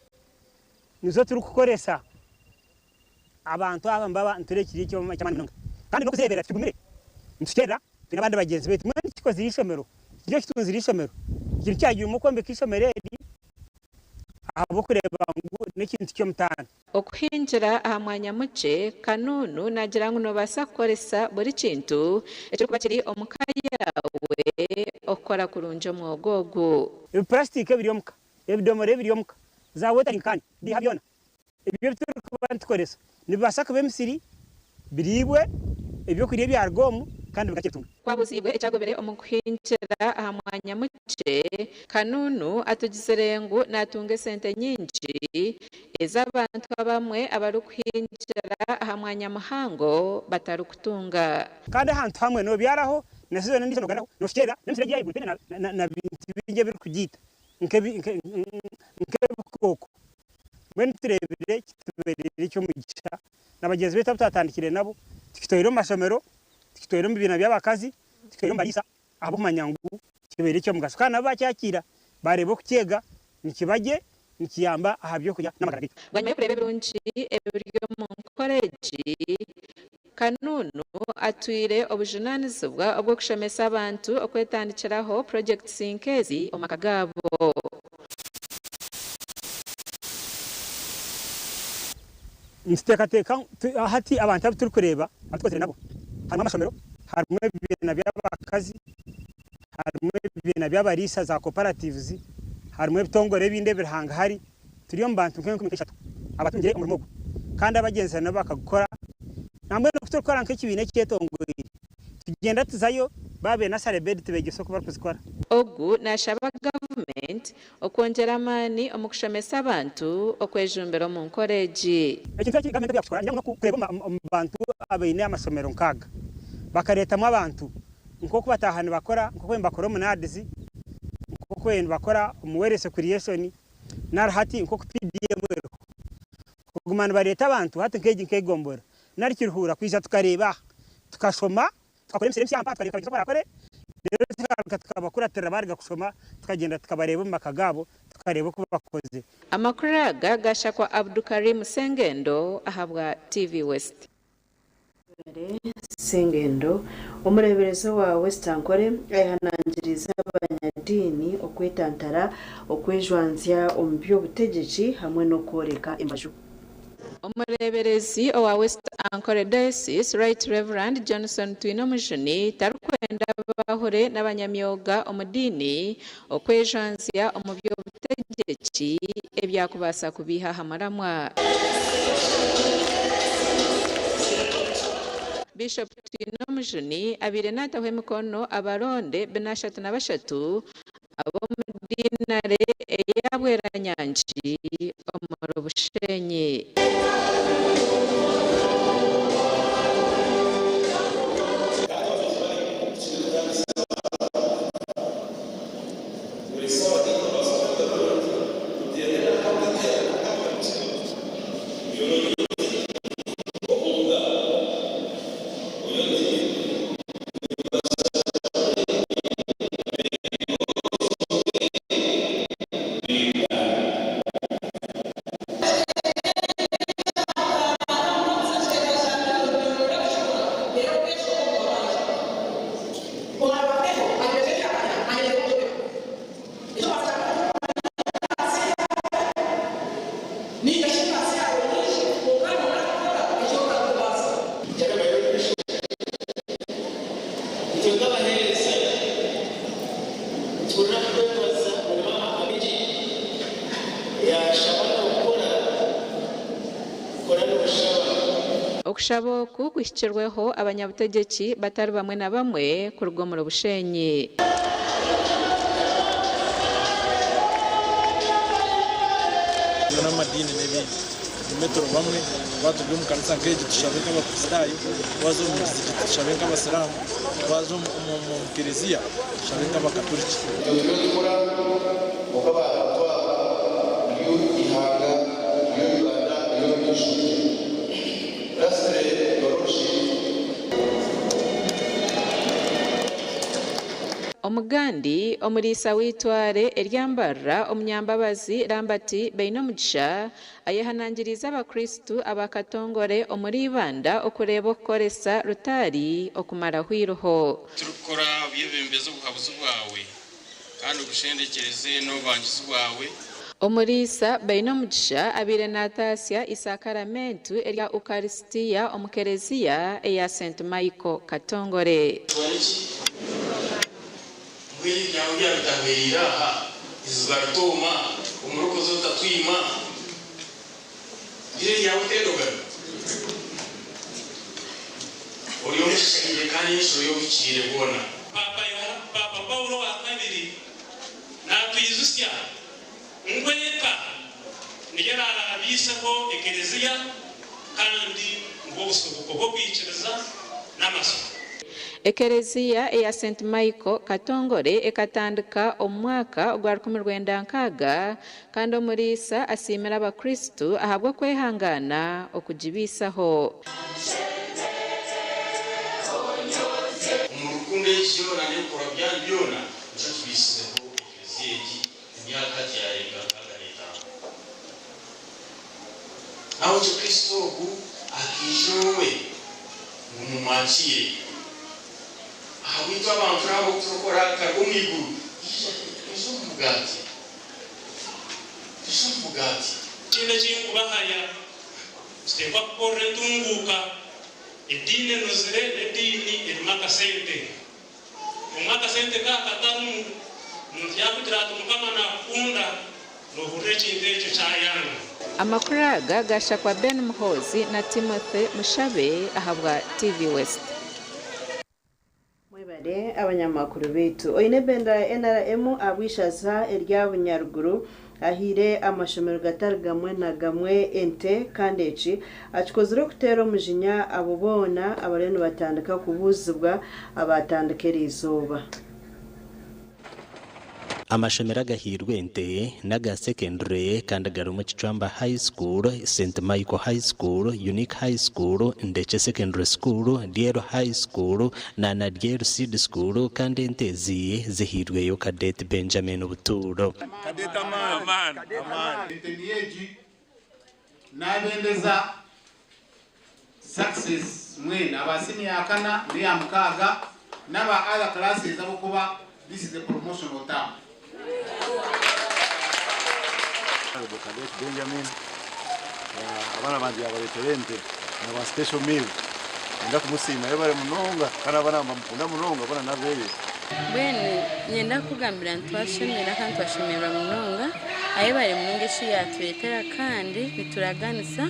nizo turikukoresa abantu aba nibaba nitureeba kiri eky'amaani munonga kandi n'okuzireeberera tikigumire nitukyerera Twine abandi bagyenzi baitu mbwenu tukikozire eishomero, nikyo kitunzire eishomero. Ekintu kyagiiremu okwombeka eishomero eri ahabw'okureeba ngu n'ekintu ky'omutaano. Okuhingira aha mwanya mukye, Kanunu naagira ngu noobaasa kukoresa buri kintu ekirikuba kiri omu ka yaawe okukora kurungi omwoga ogu. Ebipurasitiika ebiri omuka, ebidomora ebiri omuka, za watering can, biiha byona. Ebyo ebi turikuba nitukoresa nibibaasa kuba emisiri, biriibwe, eby'okurya ebyaruga omu kandi bigakira ebitunga. Kwabuziibwe ekyagobire omu kuhingira aha mwanya mukye, Kanunu atugizire ngu natunga esente nyingi ez'abantu abamwe abarikuhingira aha mwanya muhango batarikutunga. Kandi ahantu hamwe nobyaraho na sizoni endiijo nogaruraho noshukyerera n'emisiri egi eyahaiguru teine na bintu bingi ebirikugiita nk'ebikooko. Mbwenu tureebire kitubeereire eky'omugisha na bagyenzi baitu abu twatandikire nabo, tukitwaire omu mashomero, tukitwaire omu bibiina by'abakazi, tukitwaire omu bariisa ahabw'okumanya ngu kibaire eky'omugasho kandi nabo baakyakiira baareeba okukyega nikiba gye, nikiyamba aha by'okurya n'amagara gaitu. Bwanyima y'okureeba ebirungi ebiri omu nkora egi, Kanunu atwire obujunaanizibwa obw'okushomesa abantu okwetandikiraho purojekiti nk'ezi omu maka gaabo. Nituteekateeka hati abantu abu turikureeba abu tukozire nabo harimu amashomero, harimu ebibiina by'abakazi, harimu ebibiina by'abariisa za cooperatives, harimu ebitongore ebindi ebiri hangahari. Turi omu bantu nk'enkumi nk'ishatu abatungire omurimo ogu kandi abagyenzire nabo bakagukora. Nambwenu oku turikukora nk'ekibiina ekyetongoire, tugyenda tuzayo baaba baine nasare bedi tubegyesa oku barikuzikora. Ogu nashaba gavumenti okwongyera amaani omu kushomesa abantu okwejumbira omu nkora egi. Ekintu eki gavumenti ebi yakukora niingira ngu n'okureeba omu bantu abaine amashomero nk'aga bakareetamu abantu nk'oku bataaha nibakora nk'oku nibakora omu NAADS, nk'oku nibakora omu Wealth Creation nari hati nk'oku PDM eriho, kuguma nibareeta abantu hati nk'egi nk'egombora nari Kiruhura kwija tukareeba aha, tukashoma, tukakora emisiri emisya mpaha tukareeba oku barakore, reero tugaruka tukabakuratirira baaruga kushoma tukagyenda tukabareeba omu maka gaabo tukareeba oku bakozire. Amakuru aga gashakwa Abdukarim Sengendo ahabwa TV West. Sengendo, omureeberezi owa West Ankole ayehanangiriize abanyadiini okwetantara okwejwanzya omu by'obutegyeki hamwe n'okworeka embaju. Omureeberezi owa West Ankole Diocese, Right Reverend Johnson Twinomujuni tarikwenda abahure n'abanyamyoga omu diini okwejwanzya omu by'obutegyeki ebyakubaasa kubiiha aha muramwa. Bishop Twinomujuni abaire naataho emikono abaronde bina ashatu na bashatu ab'omu diinare eya Bweranyangi omuri Bushenyi. Itwe nk'abaheereza nituhurira kukwebaza buri mama abiri yaashaba nookora, kora nooshaba. Okushaba oku kuhikirweho abanyabutegyeki batari bamwe na bamwe kuruga omuri Bushenyi. N'amadiini n'ebindi. Tugume turi bamwe, twaba turi omu kanisa nk'egi tushabe nk'Abakristaayo, twaza omu muzigiti tushabe nk'Abasiraamu, twaza omu kereziya tushabe nk'Abakaturiki. Turiyo tukura kwonka abantu aba niryo ihanga niryo Uganda ey'omumaisho. Lastly, Your Lordship. Omugandi, omuriisa w'eitware erya Mbarara, Omunyambabazi Lambert Bainomugisha ayehanangiriize abakristu aba Katongore omuri Ibanda okureeba okukoresa rutaari okumaraho eiriho. Turikukora obyebembeze obuhabuzi bwawe, kandi obushendekyereze n'obubangizi bwawe. Omuriisa Bainomugisha abaire nataasya Isaakaramentu erya Ukarisitiya omu Kereziya eya Saint Michael Katongore. Mbwenu ebyawe byaba bitahwereire aha, eiziba ritooma, omurokozi otatwima, ngira eryawe teerogana. Ori omuhikiriire kandi enshuro y'obuhikiriire bwona. Paapa Paulo owa kabiri naatwijutsya ngu eka niyo eraabiiseho Ekelezia kandi ngu obusubuko bw'okwikiriza n'amatsiko. Ekereziya eya Saint Michael Katongore ekatandika omu mwaka ogwa 1960 kandi omuriisa asiimire abakristu ahabw'okwehangaana okugibiisaho. Omu rukundo egi yoona n'ebikorwa byanyu byona nikyo kibiisizeho Ekereziya egi emyaka hati yaarenga 65. Nahabwekyo Kristo ogu akaija owe ngu mumwakiire. Ahabw'itwe abantu n'ahabw'okuturokora akaruga omu iguru, yaija yaija omu mugaati. Yaija omu mugaati. Ekindi eki nkubahaya, tuteekwa kukorera entunguuka. Ediini enuzire n'ediini erimu akasente. Omwe akasente ka katarimu, omuntu yaakugira ati Mukama naakukunda, noohurira ekintu ekyo kyayanga. Amakuru aga gashakwa Ben Muhoozi na Timothy Mushabe ahabwa TV West. Mwebare abanyamakuru baitu. Oine ebendera ya NRM ahabw'eishaza erya Bunyaruguru ahaire amashomero gatari gamwe na gamwe ente kandi eki akikozire okuteera omujinya abo boona abariyo nibatandika kubuuzibwa abaatandika eriizooba. Amashomero agahairwe ente n'aga sekendure kandi garimu Kicwamba High School, St Michael High School, Unique High School, Ndekye Secondary School, Dyeru High School na na Dyeru Seed School kandi ente ezi zihairweyo Cadet Benjamin Butuuro. Ente niyo egi nabendeza success mwena aba senior ya kana neya mukaaga naba other classes abokuba this is a promotional term. Honourable Cadet Benjamin abaana bangye yabaretera ente na ba special meal niinyenda kumusiima yebare munonga kandi abaana nibamukunda munonga boona nabeye. Mbwenu niinyenda kukugambira nti twashemera kandi twashemererwa munonga ayebare munonga eki yaatureetera kandi nituraganisa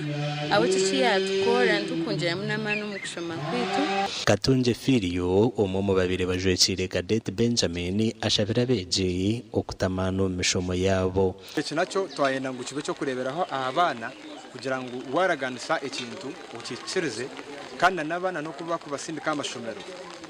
ahabw'eki eki yaatukorera nitukwongyeramu n'amaani omu kushoma kwaitu. Katungye Filio, omwe omu babaire bajwekiire Cadet Benjamin ashabire abeegi okuta amaani omu mishomo yaabo. Eki nakyo twayenda ngu kibe eky'okureeberaho aha baana kugira ngu waaraganisa ekintu okihikiirize kandi na n'abaana n'oku barikubasindika aha mashomero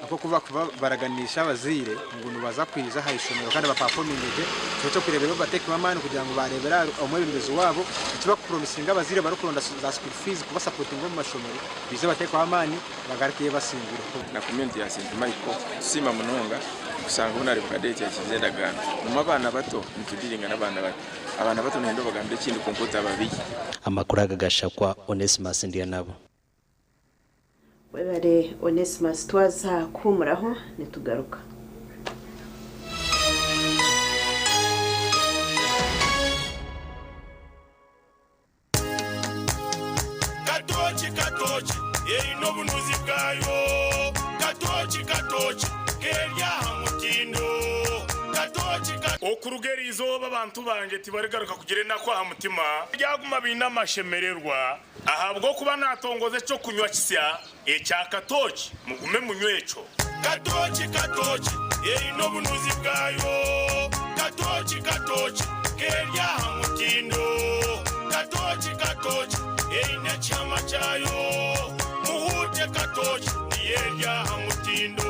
nk'oku barikuba baraganiise abazaire ngu nibaza kwija aha ishomero kandi bapafominge gye, kibe eky'okureeberaho bateekemu amaani kugira ngu baareebera ahari omwebembezi waabo eki bakupromisinga abazaire barikuronda za school fees kubasapotinga omu mashomero baije bateekeho amaani bagarukeyo basingwire. Na community ya St Michael tusiima munonga kusanga Honarebo Cadet yakize endagaano. Nimwe abaana bato nitudiringa n'abaana bato. Abaana bato noyenda obagambire ekindi kwonka otababihi. Amakuru aga gashakwa Onesimus Ndyanabo. Webare Onesimus twaza kuhumuraho nitugaruka. Katooki katooki eine obunuzi bwayo Katooki katooki. Okuruga eri izooba abantu bangye tibarigaruka kugira enaku aha mutima, baryaguma baine amashemererwa, ahabw'okuba naatongoza eky'okunywa kisya ekya katooki, mugume munywe ekyo. Katooki, katooki, eine obunuzi bwayo, Katooki, katooki, k'eri aha mutindo, Katooki, katooki, eine ekihama kyayo, Muhuute katooki, niyo eri aha mutindo.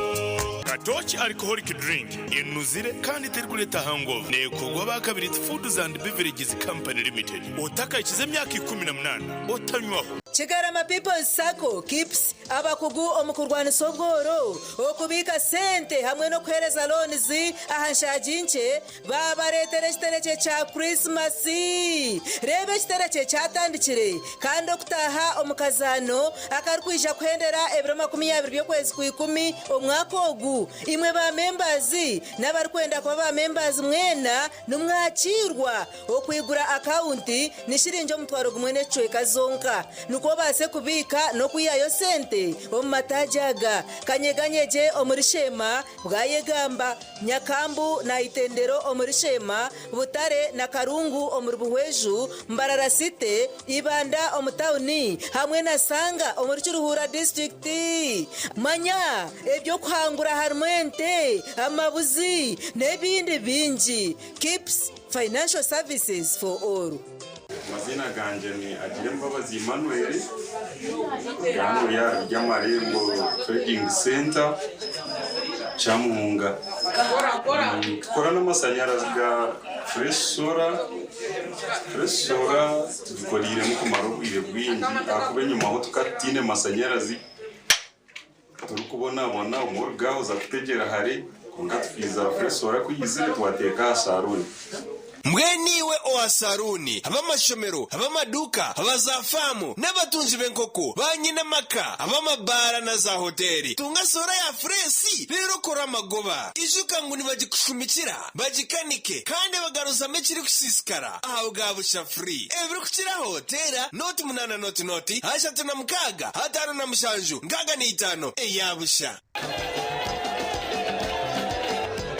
Katooki Alcoholic Drink enuzire kandi terikureeta hangover. Neekorwa aba Kabiriiti Foods and Beverages Company Limited. Otakahikize emyaka 18 otanywaho. Kigarama People's Sacco, KIPS, abakugu omu kurwanisa obworo, okubiika sente hamwe n'okuheereza loans aha nshaagi nkye baabareetera ekiterekye kya Kurisimasi. Reeba ekiterekye kyatandikire kandi okutaaha omu kazaano akarikwija kuhendera ebiro 20 by'okwezi Kwikumi omwaka ogu. Imwe ba membaazi n'abarikwenda kuba ba membaazi mwena nimwakiirwa. Okwigura akawunti ni shiringi 1000 n'ekicweka zonka nikwo obaase kubiika n'okwihayo sente omu mataagi aga, Kanyeganyegye omuri Sheema, Bwayegamba, Nyakambu na Itendero omuri Sheema, Butare na Karungu omuri Buhweju, Mbarara City, Ibanda omu tauni hamwe na Sanga omuri Kiruhura disiturikiti. Manya eby'okuhangura harimu ente, amabuzi n'ebindi bingi. Kips Financial Services for All. Amaziina gangye ni Agirembabazi Emmanuel, ndi hanu ori aha Ryamarembo Trading Centre, Kyamuhunga. Nitukora n'amashanyarazi ga Fresh Solar. Fresh Solar tugikoreiremu kumara obwire bwingi ahakuba enyimaho tukaba tutaine mashanyarazi. Turikubonabona obumwe orugaho oza kutegyera hare kwonka tukiiza Fresh Solar ku eizire twateeka aha saruuni. Mbwenu iwe owa saruuni, ab'amashomero, ab'amaduuka, aba za faamu, n'abatungi b'enkoko, ba nyina maka, ab'amabaara na za hoteeri, tunga soora ya fureesi reero okore amagoba. Ijuka ngu nibagikushumikira, bagikanike, kandi bagaruzamu ekirikusiisikara aha bwa busha free. Ebirikukiraho teera 08 0 36 57 65 eya busha.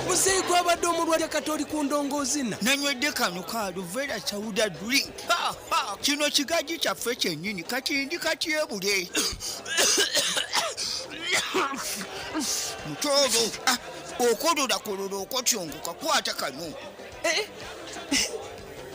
Muzeeyi gwabadde omulwadde kati oli ku ndongoozina. Nanywedde kano ka Aluvera Sauda drink. Ha, ha! Kino kigaji kyaffe kyennyini kati ndi katyebule. Mutooro, ah, okololakololo okotyongoka kwata kano. Eh,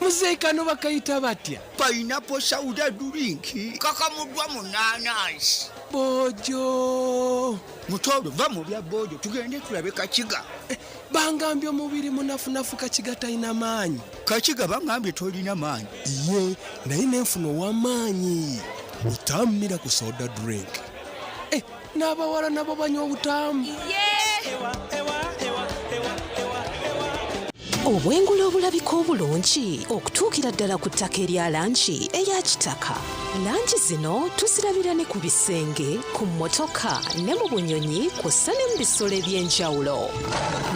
Muzeeyi kano bakayita batya? Pineapple Sauda drink kakamuddwa mu naanansi. Boojo. Mutooro va mu bya boojo tugende tulabe Kakiga. Eh, bangambye omubiri munafunafu Kakiga talina maanyi. Kakiga bangambye tolina maanyi. Iye naye nenfuna ow'amaanyi. Butamu Miracle Soda drink. Eh, n'abawala nabo banywa obutamu. Obwengula obulabika obulungi okutuukira ddala ku ttaka erya langi eya kitaka. Langi zino tuzirabira ne ku bisenge, ku mmotoka ne mu bunyonyi kw'ossa ne mu bisolo eby'enjawulo.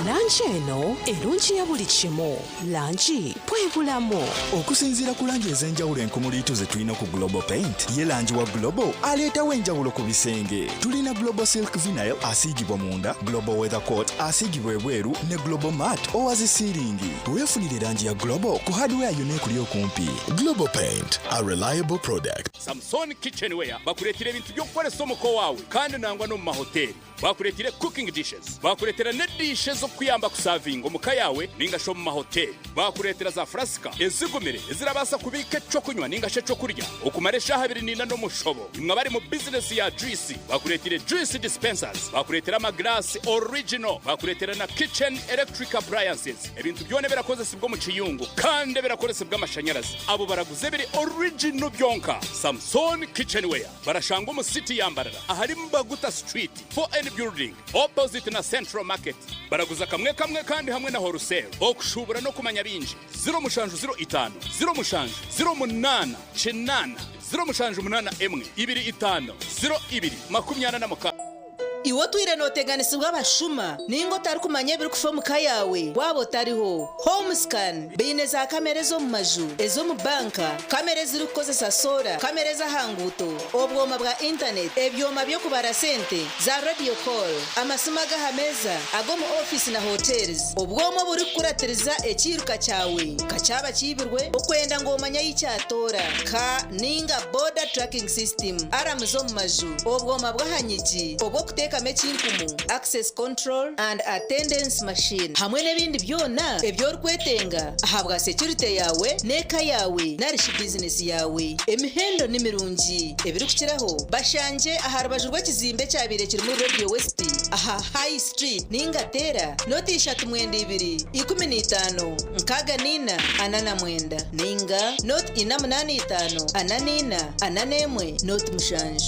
Langi eno erungiya buli kimu. Langi bwe bulamu. Okusinziira ku langi ez'enjawulo enkumuliitu ze tulina ku Global Paint, ye langi wa Global aleetawo enjawulo ku bisenge. Tulina Global Silk Vinyl asiigibwa munda, Global Weather Coat asiigibwa ebweru ne Global Matte owa zi siiringi. Weefunire langi ya Global ku hardware yonna ekuli okumpi. Global Paint, a reliable product. Samson Kitchenware bakureetera ebintu by'okukoresa omuka owaawe kandi nangwa n'omu mahoteri. Bakureetire cooking dishes, bakureetera n'ediishe ez'okukuyamba kusavinga omu ka yaawe nainga shi omu mahoteri. Bakureetera za furasika ezigumire ezirabaasa kubiika eky'okunywa nainga shi eky'okurya okumara eshaaha abiri n'ina n'omushobo. Imwe abari mu bizinesi ya juyisi, bakureetire juice dispensers, bakureetera amagiraasi original, bakureetera na kitchen electric appliances. Ebintu byona ebirakozesibwa omu kiyungu kandi ebirakoresibwa amashanyarazi. Abo baraguza ebiri original byonka. Samson Kitchenware barashangwa omu city ya Mbarara ahari Mbaguta Street, 4N Building, opposite na Central Market. Baraguza kamwe kamwe kandi hamwe na wholesale. Okushuubura n'okumanya bingi, 07 05 07 08 8 07 81 25 02 46. Iwe otwire nooteganisibwa abashuma nainga otarikumanya ebirikufa omu ka yaawe waaba otariho? Homescan baine za kamera ez'omu maju, ez'omu banka, kamera ezirikukozesa soora, kamera ez'aha nguuto, obwoma bwa intaneti, ebyoma by'okubara sente, za radio call, amasimu ag'aha meeza, ag'omu ofiisi na hotels, obwoma oburikukuratiriza ekiiruka kyawe nka kyaba kiibirwe, okwenda ngu omanye ahi kyatoora, ka nainga border tracking system, aramu z'omu maju, obwoma bw'aha nyigi obw'okuteekamu ekinkumu, access control and attendance machine, hamwe n'ebindi byona ebi orikwetenga ahabwa securite yaawe n'eka yaawe nari shi bizinesi yaawe. Emihendo ni mirungi. Ebirikukiraho, bashangye aha rubaju rw'ekizimbe ekyabaire kirimu Radio West aha High Street nainga teera noti ishatu mwenda ibiri, 15, 64, 49 nainga noti ina munaana itaano, 44, 41, noti mushanju.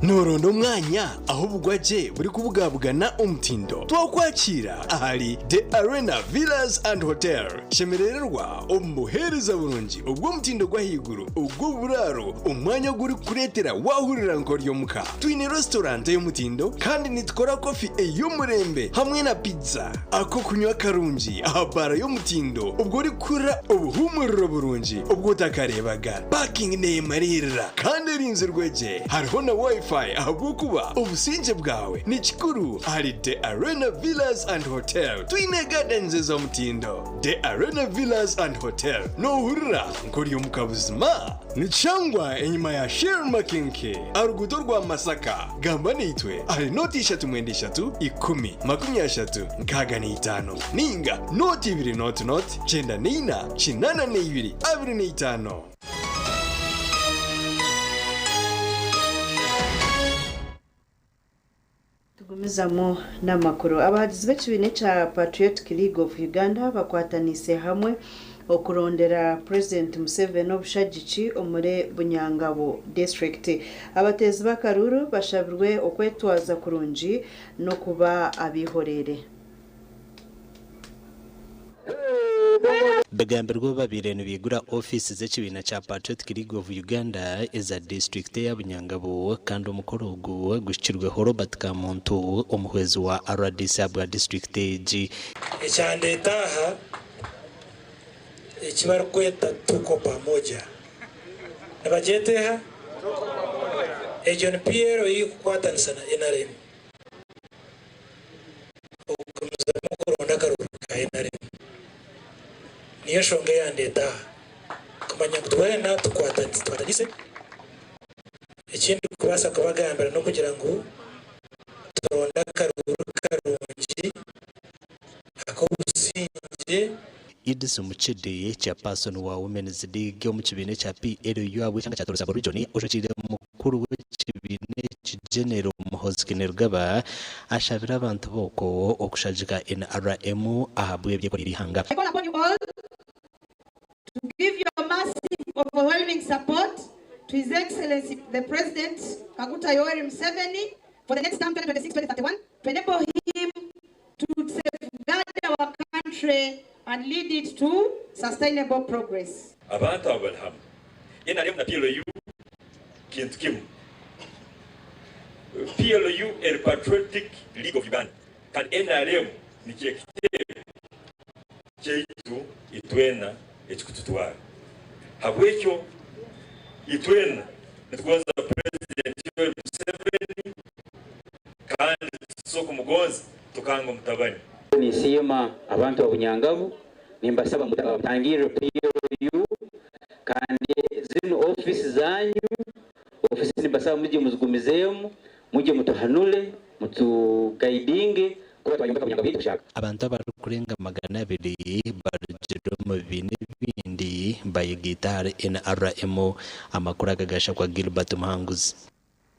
Nooronda omwanya ahu obugwagye burikubugabugana omutindo? Twakwakiira ahari The Arena Villas and Hotel. Shemerererwa omu buheereza burungi obw'omutindo gw'ahaiguru ogw'oburaaro, omwanya ogurikukureetera waahurira nk'ori omuka. Twine restaurant ey'omutindo kandi nitukora kofi ey'omurembe hamwe na pizza. Ak'okunywa karungi aha baara y'omutindo obwo orikuhurira obuhuumuriro burungi obu otakareebaga. Parking neemariirira kandi erinzirwe gye. Hariho na Wi-Fi ahabw'okuba obusingye bwawe ni kikuru ahari The Arena Villas and Hotel. Twine gardens ez'omutindo. The Arena Villas and Hotel noohurira nk'ori omuka buzima? Nikishangwa enyima ya Shell Makinke aha ruguuto rwa Masaka. Gamba naitwe ahari nooti ishatu mwenda ishatu ikumi makumi ashatu nkaaga na itaano nainga nooti ibiri nooti nooti kyenda na ina kinaana na ibiri abiri na itaano. Tugumizamu n'amakuru. Abahagizi b'ekibiina ekya Patriotic League of Uganda bakwataniise hamwe okurondera Purezidenti Museveni obushagiki omuri Bunyangabo disiturikiti. Abateezi b'akaruuru bashabirwe okwetwaza kurungi n'okuba abeihoreire. Bigambirwe obu babaire nibaigura ofiisi z'ekibiina kya Patriotic League of Uganda eza disiturikiti eya Bunyangabo kandi omukoro ogu guhikirweho Robert Kamuntu omuhwezi wa rdc ahabwa disiturikiti egi. Ekyandeeta aha eki barikweta Tuko Pamoja nibagyeta eha? Egyo ni PLU kukwatanisa na nrm. Okugumizamu kuronda akaruru ka nrm niyo nshonga eyandeeta aha kumanya ngu twena tukwatanise. Ekindi kubaasa kubagambira n'okugira ngu turonde akaruru karungi ak'obusingye. Idris Muchidi, Chairperson wa Women's League omu kibiina ekya PLU ahabw'ekyanga kya Tororo Sub-Region, oshwekiire mukuru w'ekibiina eki General Muhoozi Kainerugaba ashabire abantu b'okwo okushagika NRM ahabw'ebi ekoreire eihanga. I call upon you all to give your massive overwhelming support to His Excellency the President Kaguta Yoweri Museveni for the next term 2026-2031 to enable him to safeguard our country and lead it to sustainable progress. Abantu abo bari hamwe. Nrm na PLU kintu kimwe. PLU eri Patriotic League of Uganda kandi nrm nikyo ekitebe kyaitu itwena ekikututwara. Habwekyo itwena nitugonza Purezidenti Yoweri Museveni kandi titusobola kumugonza tukanga omutabani. Ninsiima abantu ba Bunyangabu, nimbasaba mutangirire PLU kandi zinu ofiisi zanyu, ofiisi nimbasaba mugye muzigumizeemu, mugye mutuhanure, mutugaidinge kuba twayombeka Bunyangabu ei tukushaka. Abantu abarikurenga 200 barugire omu bibiina ebindi bayegaita ahari NRM. Amakuru aga gashakwa Gilbert Muhanguzi.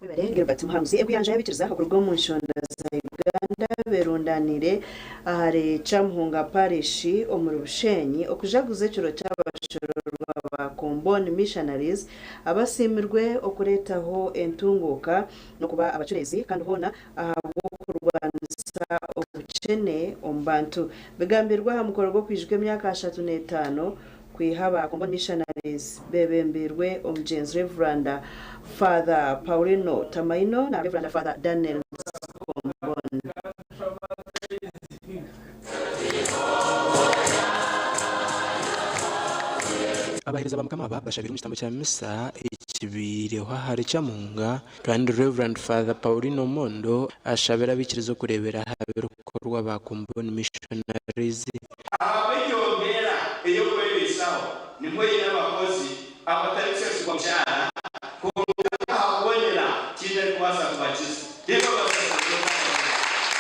Webare Gilbert Muhanguzi. Enkuyanja y'abaikiriza okuruga omu nshonda za Uganda berundanire ahari Kyamuhunga Parish omuri Bushenyi okujaguza ekiro ky'abashororwa ba Comboni Missionaries abasiimirwe okureetaho entunguuka n'okuba abacureezi kandi hoona ahabw'okurwanisa obukyene omu bantu. Bigambirwe aha mukoro gw'okwijuka emyaka 35 kwiha aba Comboni Missionaries bebembeirwe omugyenzi Rev. Father Paulino Tamaino na Rev. Father Daniel Abaheereza ba Mukama aba bashabire omu kitambo kya misa ekibaireho ahari Kyamunga kandi Rev. Father Paulino Omondo ashabire abaikiriza okureebera aha birikukorwa aba Comboni Missionaries. Ahabw'egyo mbeera ey'okwebaisaho, nimwo eine abakozi abatarikushashurwa mushaara, kwonka aha kubonera tindarikubaasa kubakiza. Reero abasacerdooti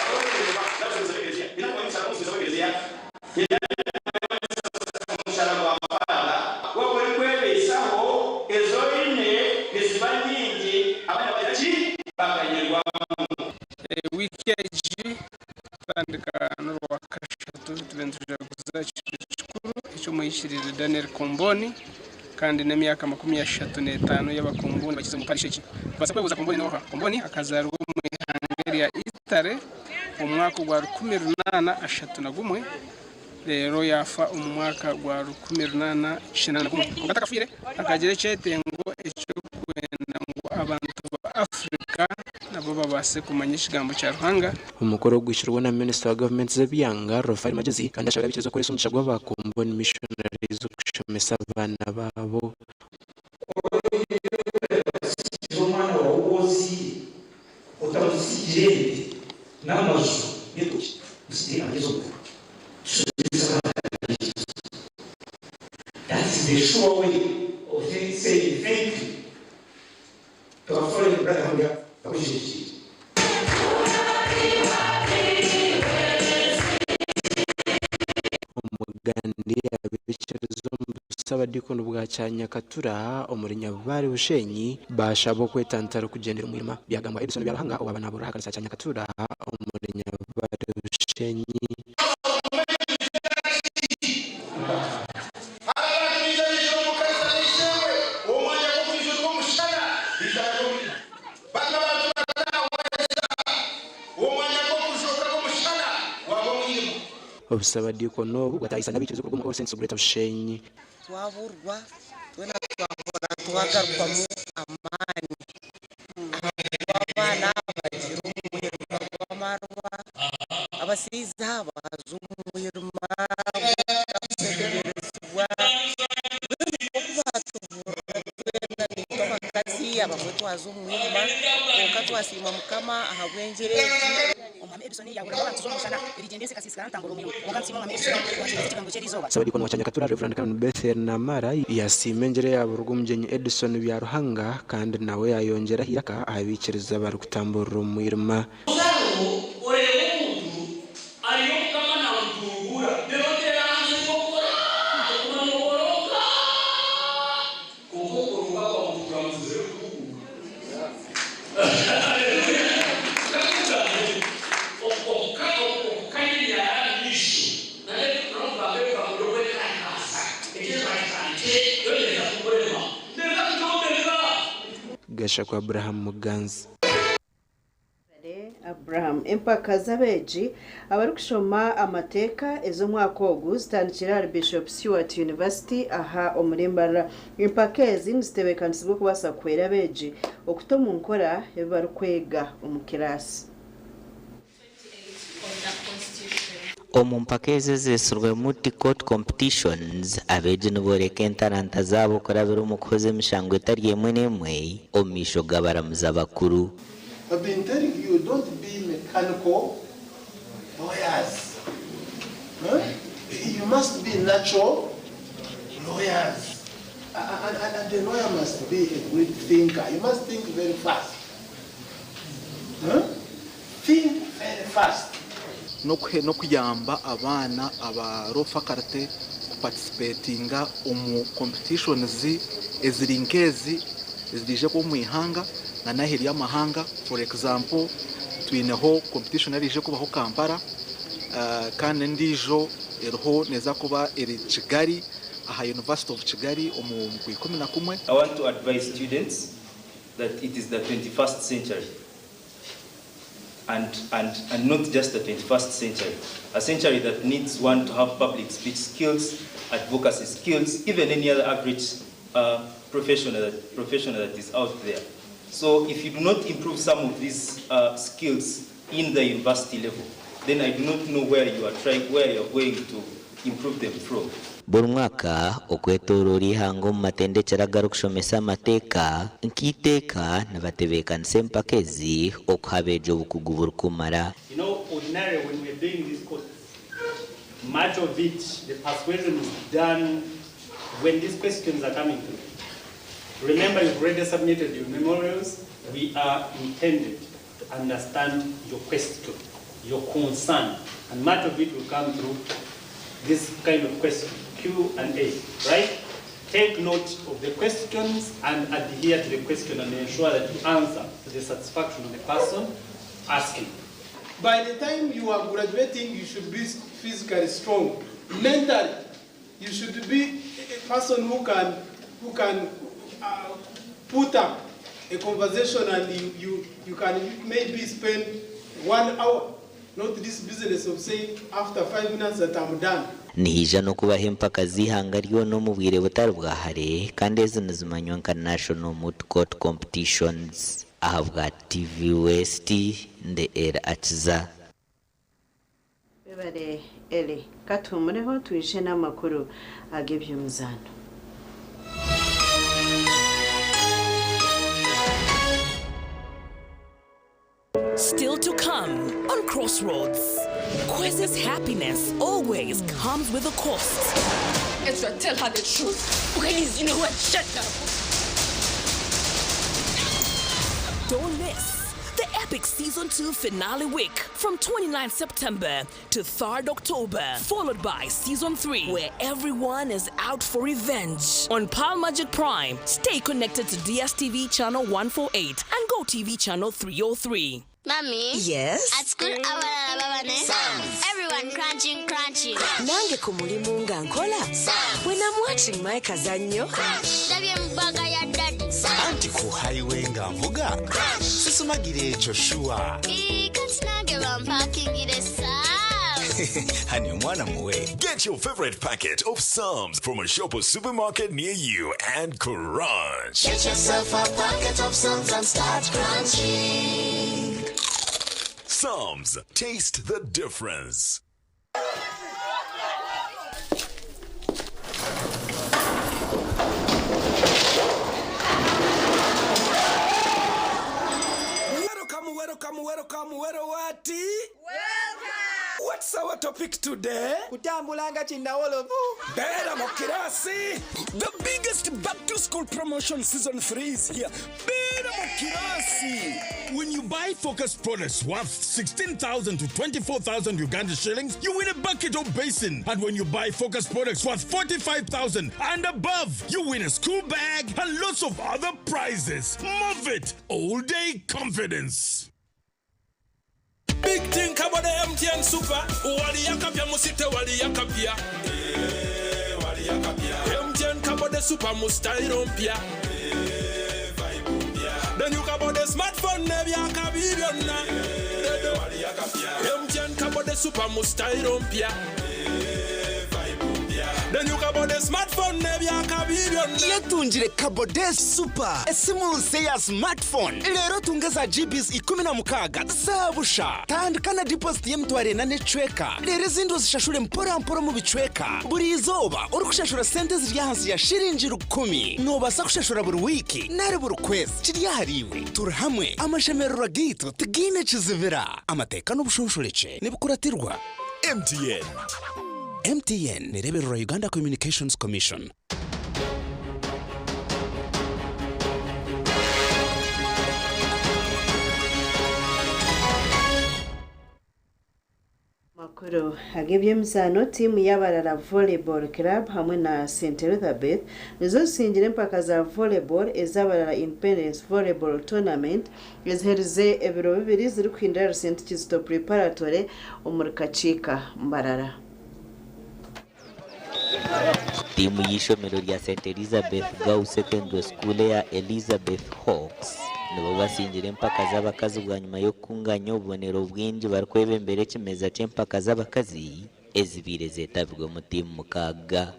abarikureeba n'abashomesa b'ekelezia, tinarikumanyisa omushomesa w'ekelezia, tinarikumanyisa omushara gwa Faada, waaba orikwebaisaho, ezi oine niziba nyingi, abandi bagira ki? Bakanyirwamu. Wiiki egi kutandika n'orwakashatu tube nitujaguza ekiro kikuru eky'omuhikiriire Daniel Comboni kandi n'emyaka 35 y'abakomboni bakize omu parish egi. Kubaasa kwebuuza Comboni n'oha? Comboni akazaarwa omu ihanga erya Italy omu mwaka ogwa 1831 reero yaafa omu mwaka gwa 1881. Kwonka atakafiire akagira ekyetengo eky'okwenda ngu abantu ba Africa nabo babaase kumanya ekigambo kya Ruhanga. Omukoro ogwikirwe na minisita wa gavumenti z'ebyanga, Rofai Magyezi kandi ashabire abaikiriza kukoresa omugisha gw'aba Comboni Missionaries okushomesa abaana baabo. Kusigira omwana waawe ou ozaire otamusigiire ente n'amaju n'entookye, musigire amagezi omuka. Tushomese abaana baitu. That is the sure way of saying thank you to our fallen brother hariya akoresheje ekintu. Omugandi abaikiriza omu busabadiikoni bwa Kyanyakatura omuri Nyabubare Bushenyi baashaba okwetantara okugyendera omu mwirima. Byagambwa Edison Byaruhanga owaaba naabuurira aha kanisa ya Kyanyakatura omuri Nyabubare Bushenyi. Obusabadiikoni obu bwataahiisa n'abaikiriza okuruga omu All Saints Greater Bushenyi. Twaburwa twena twahurira twagarukwamu amaani ahabw'okuba abaana bagiire omu mwirima gw'amarwa, abashaija baaza omu mwirima gw'obutashemererezibwa. Mbwenu oku baatuburira twena naitwe abakazi abamwe twaza omu mwirima kwonka twasiima Mukama ahabw'engyera egi. Omwami Edison yaahurira ngu abantu z'omushana erigyenda ensi ekasiisikara ntambura omurimo kwonka nsiima Omwami Edison owaakyerize ekigambo kye eriizooba. Ssabadiikoni wa Kyanyakatura Rev. Canon Bethel Namara yasiima engyera eyaburwa omugyenyi Edison Byaruhanga kandi nawe yayongyera aha iraka aha baikiriza abarikutamburira omu mwirima. Omuzaano oreeba omuntu ariyo Mukama namutunguura reero oteera ahansi enkokora oguma noborooga kwonka okuborooga kwawe tikuramuzize kukutunguura. Haleluya! Kakugambe okukanya emyara aha maisho nana ebigambo by'okwetangaasa eky'ekyo bakitandikire yo neeza kukurema neeza kukyombeka. Gashakwa Abraham Muganzi. Abraham. Empaka z'abeegi abarikushoma amateeka ez'omwaka ogu zitandikire ahari Bishop Stuart University aha omuri Mbarara. Empaka ezi nizitebeekanisibwa okubaasa kuhwera abeegi okuta omu nkora ebi barikwega omu kiraasi. Omu mpaka ezo ezeetsirwe Moot Court Competitions, abeegi nibooreka entaranta zaabo kurabira omu kuhoza emishango etari emwe n'emwe omu maisho g'abaramuzi abakuru. I've been telling you, don't be mechanical lawyers. Huh? You must be natural lawyers. And the lawyer must be a great thinker. You must think very fast. Huh? Think very fast. N'okuyamba abaana aba law faculty kuparticipatinga omu competitions eziri nk'ezi eziriije kuba omu ihanga na n'aheeru y'amahanga. For example, twineho competition eriije kubaho Kampala, kandi endiijo eriho neeza kuba eri Kigali aha University of Kigali omu Kwikumi na kumwe. I want to advise students that it is the 21st century. And not just the 21st century, a century that needs one to have public speech skills, advocacy skills, even any other average professional that is out there. So if you do not improve some of these skills in the university level, then I do not know where you are trying, where you are going to improve them from. Buri mwaka okwetooroora eihanga omu matendekyero agarikushomesa amateeka nk'eiteeka nibatebeekanisa empaka ezi okuha abeegi obukugu burikumara. You know, ordinarily when we're doing these courses, much of it, the persuasion is done when these questions are coming through. Remember, you've already submitted your memorials. We are intended to understand your question, your concern, and much of it will come through this kind of question, Q and A, right? Take note of the questions and adhere to the question and ensure that you answer to the satisfaction of the person asking. By the time you are graduating, you should be physically strong. Mentally, you should be a person who can, who can put up a conversation and you, you, you can maybe spend 1 hour, not this business of saying after 5 minutes that I'm done. Nihaija n'okubaho empaka z'eihanga ryona omu bwire butari bwa hare kandi ezi nizimanywa nka National Moot Court Competitions. Ahabwa TV West, ndi Elly Akiza. Webale Elly, katuhumureho twije n'amakuru ag'eby'omuzaano. Still to come on Crossroads. Kwesi's happiness always comes with a cost. Ezra, tell her the truth. Okay, Liz, you know what? Shut up. Don't miss the epic season 2 finale week from 29 September to 3rd October, followed by season 3, where everyone is out for revenge. On Pearl Magic Prime, stay connected to DSTV channel 148 and GoTV channel 303. Mommy? Yes? At school, abalala baba ne everyone crunching, crunching. Nange ku mulimu nga nkola when I'm watching my kazannyo. Ndabye mu bag ya daddy. Anti ku highway nga nvuga sisumagira ekyo sure. Ii, kati nange bampakingire Psalms. Hani omwana muwe. Get your favorite packet of Psalms from a shop or supermarket near you and crunch. Get yourself a packet of Psalms and start crunching. Psalms. Taste the difference. Welcome, welcome, welcome, welcome, what? What's our topic today? Kutambula nga kinnawolovu. Beera mu kirasi. The biggest back to school promotion season 3 is here. Beera mu kirasi. When you buy Focus products worth 16,000 to 24,000 Uganda shillings, you win a bucket or basin. And when you buy Focus products worth 45,000 and above, you win a school bag and lots of other prizes. Move it! All day confidence. Big thing about the MTN Super. Waliyakapya musite waliyakapya. MTN kabode super mu style mpya. Then you kabode smartphone n'ebyakabi byonna. MTN kabode super mu style mpya. Then you kabode smartphone n'ebyakabi byonna. Yetungire Kabode Super, esimu nse ya smartphone. Leero tunge za GBs 16 zabusha. Tandika na deposit y'emitwaro 4 n'ecweka, leero ezindi ozishashure mpora mpora mu bicweka. Buri izooba orikushashura sente ziri ahansi ya shiringi 1,000. Noobaasa kushashura buri wiiki nari buri kwezi, kiri ahariiwe. Turi hamwe, amashemererwa gaitu tigaine kizibira. Amateeka n'obushonshorekye nibikuratirwa. MTN. MTN nerebererwa Uganda Communications Commission. Makuru ag'ebyemizaano, tiimu y'abarara Volleyball Club hamwe na St Elizabeth nizo zisingire empaka za volleyball ez'abarara Independence Volleyball Tournament eziherize ebiro 2 zirikuhindura St Kizito Preparatory omuri Kakiika, Mbarara. Tiimu y'ishomero rya St Elizabeth Girls Secondary School eya Elizabeth Hawks nibo basingira empaka z'abakazi bwanyuma y'okukunganya obubonero bwingi barikwebembera ekimeza ky'empaka z'abakazi ezibaire zetabirwemu tiimu 6.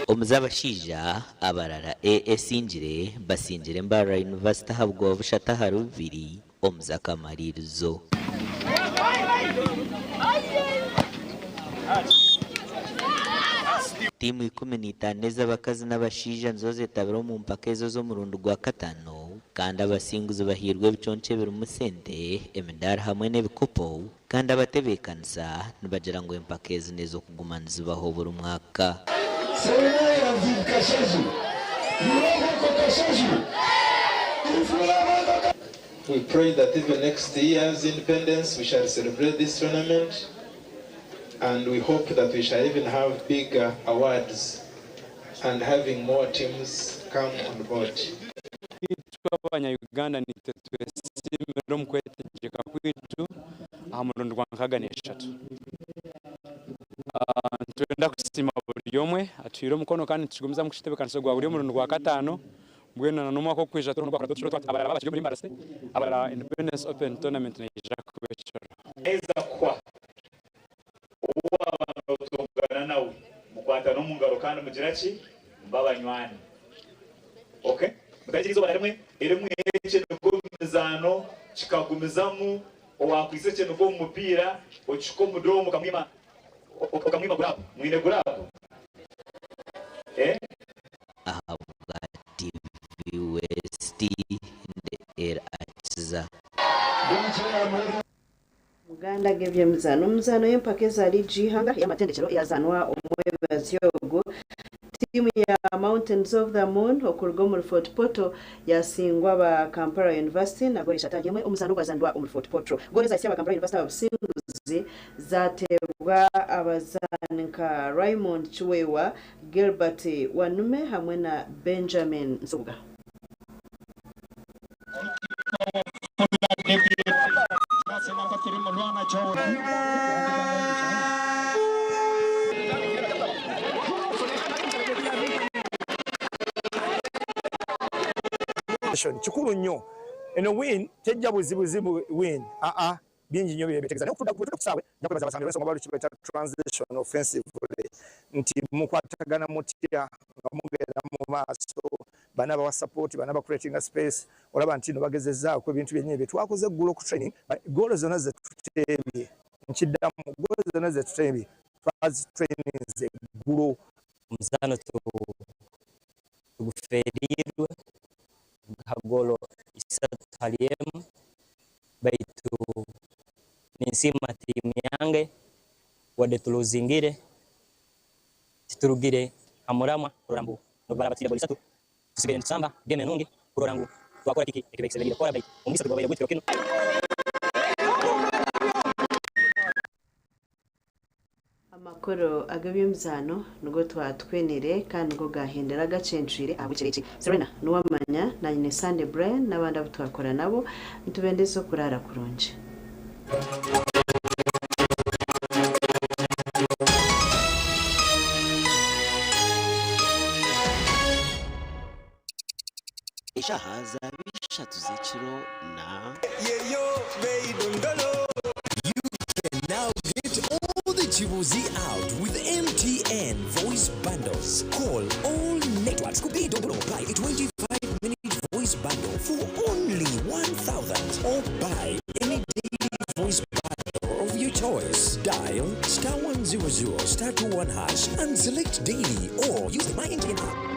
Omu z'abashaija abarara A esingire basingire Mbarara University aha bugooba 3-2 omu z'akamaririzo. Tiimu 15 ez'abakazi n'abashaija nizo zetabire omu mpaka ezo ez'omurundi gwa katano kandi abasinguzi bahairwe ebiconco ebirimu sente, emidaari hamwe n'ebikopo kandi abatebeekanisa nibagira ngu empaka ezi n'ez'okuguma nizibaho buri mwaka. We pray that even next year's independence we shall celebrate this tournament, and we hope that we shall even have bigger awards and having more teams come on board. Itwe abanya-Uganda nitwe twesiimire omu kwetegyeka kwaitu aha murundi gwa 63. Nitwenda kusiima buri omwe atuhaire omukono kandi nitukigumizamu kukitebeekanisa ogwa buri omurundi gwa kataano mbwenu na n'omwaka ogukwija abarara bakiri omuri Mbarara City abarara Independence Open Tournament neija kuba ekiro. Heza kuhwa, ou waaba nootongana nawe, mukwatane omu ngaro kandi mugira ki? Mube abanywani. Ok? Mutarigira eizooba na rimwe erimwe eky'emigo omu mizaano kikagumizamu, owaakwitse eky'emigo omu mupiira okihika omu doomu okamwima okamwima guraabu. Mwine guraabu? Eh? Ahabwa TV West ndi El Akiza. Uganda g'eby'emizaano. Omu mizaano y'empaka eza liigi y'eihanga ey'amatendekero eyazaanwa omwebazyo ogu, tiimu ya Mountains of the Moon okuruga omuri Fort Portal yasingwa aba Kampala University na goolo 3-1 omuzaano ogwazanirwa omuri Fort Portal. Goolo ezahitsya aba Kampala University aha businguzi zateebwa abazaani nka Raymond Kiweewa, Gilbert Wanume hamwe na Benjamin Nsubuga. Kikulu nnyo eno win tejja buzibuzibu win aa bingi nnyo byebetegeza naye okutudda ku kisaawe nja kwebaza abasambi olw'ensonga waliwo kyebayita transition offensively nti mukwatagana mutya nga mugenda mu maaso bano abawa support bano aba creatinga space olaba nti no bagezezaako ebintu byennyini bye twakoze eggulo ku training goolo zonna zetuteebye nkiddamu goolo zonna zetuteebye twazitraininze eggulo. Omuzaano tuguferiirwe ha goolo 3-1 baitu ninsiima tiimu yange wadde tuluzingire titurugire ha muramwa kurora ngu nobu baraaba batwire goolo isatu tusigaire nitusamba game enungi kurora ngu twakora kiki ekibaire kisemeriire kukora baitu omugisa tigwabaire gwaitu kiro kinu. Amakuru ag'eby'emizaano nigo twatwinire kandi nigo gaahendera gacencwire ahabw'ekiro eki. Serena Nuwamanya, naanye ni Sunday Brian n'abandi abu twakora nabo, nitubendeza okuraara kurungi. Eshaaha zaaba ishatu z'ekiro na. You can now get all the Chibuzi out with MTN voice bundles. Call all networks. Kubi Dondolo, buy a 25-minute voice bundle for only 1,000 or buy any daily voice bundle of your choice. Dial star 100 star 21 hash and select daily or use the My MTN app.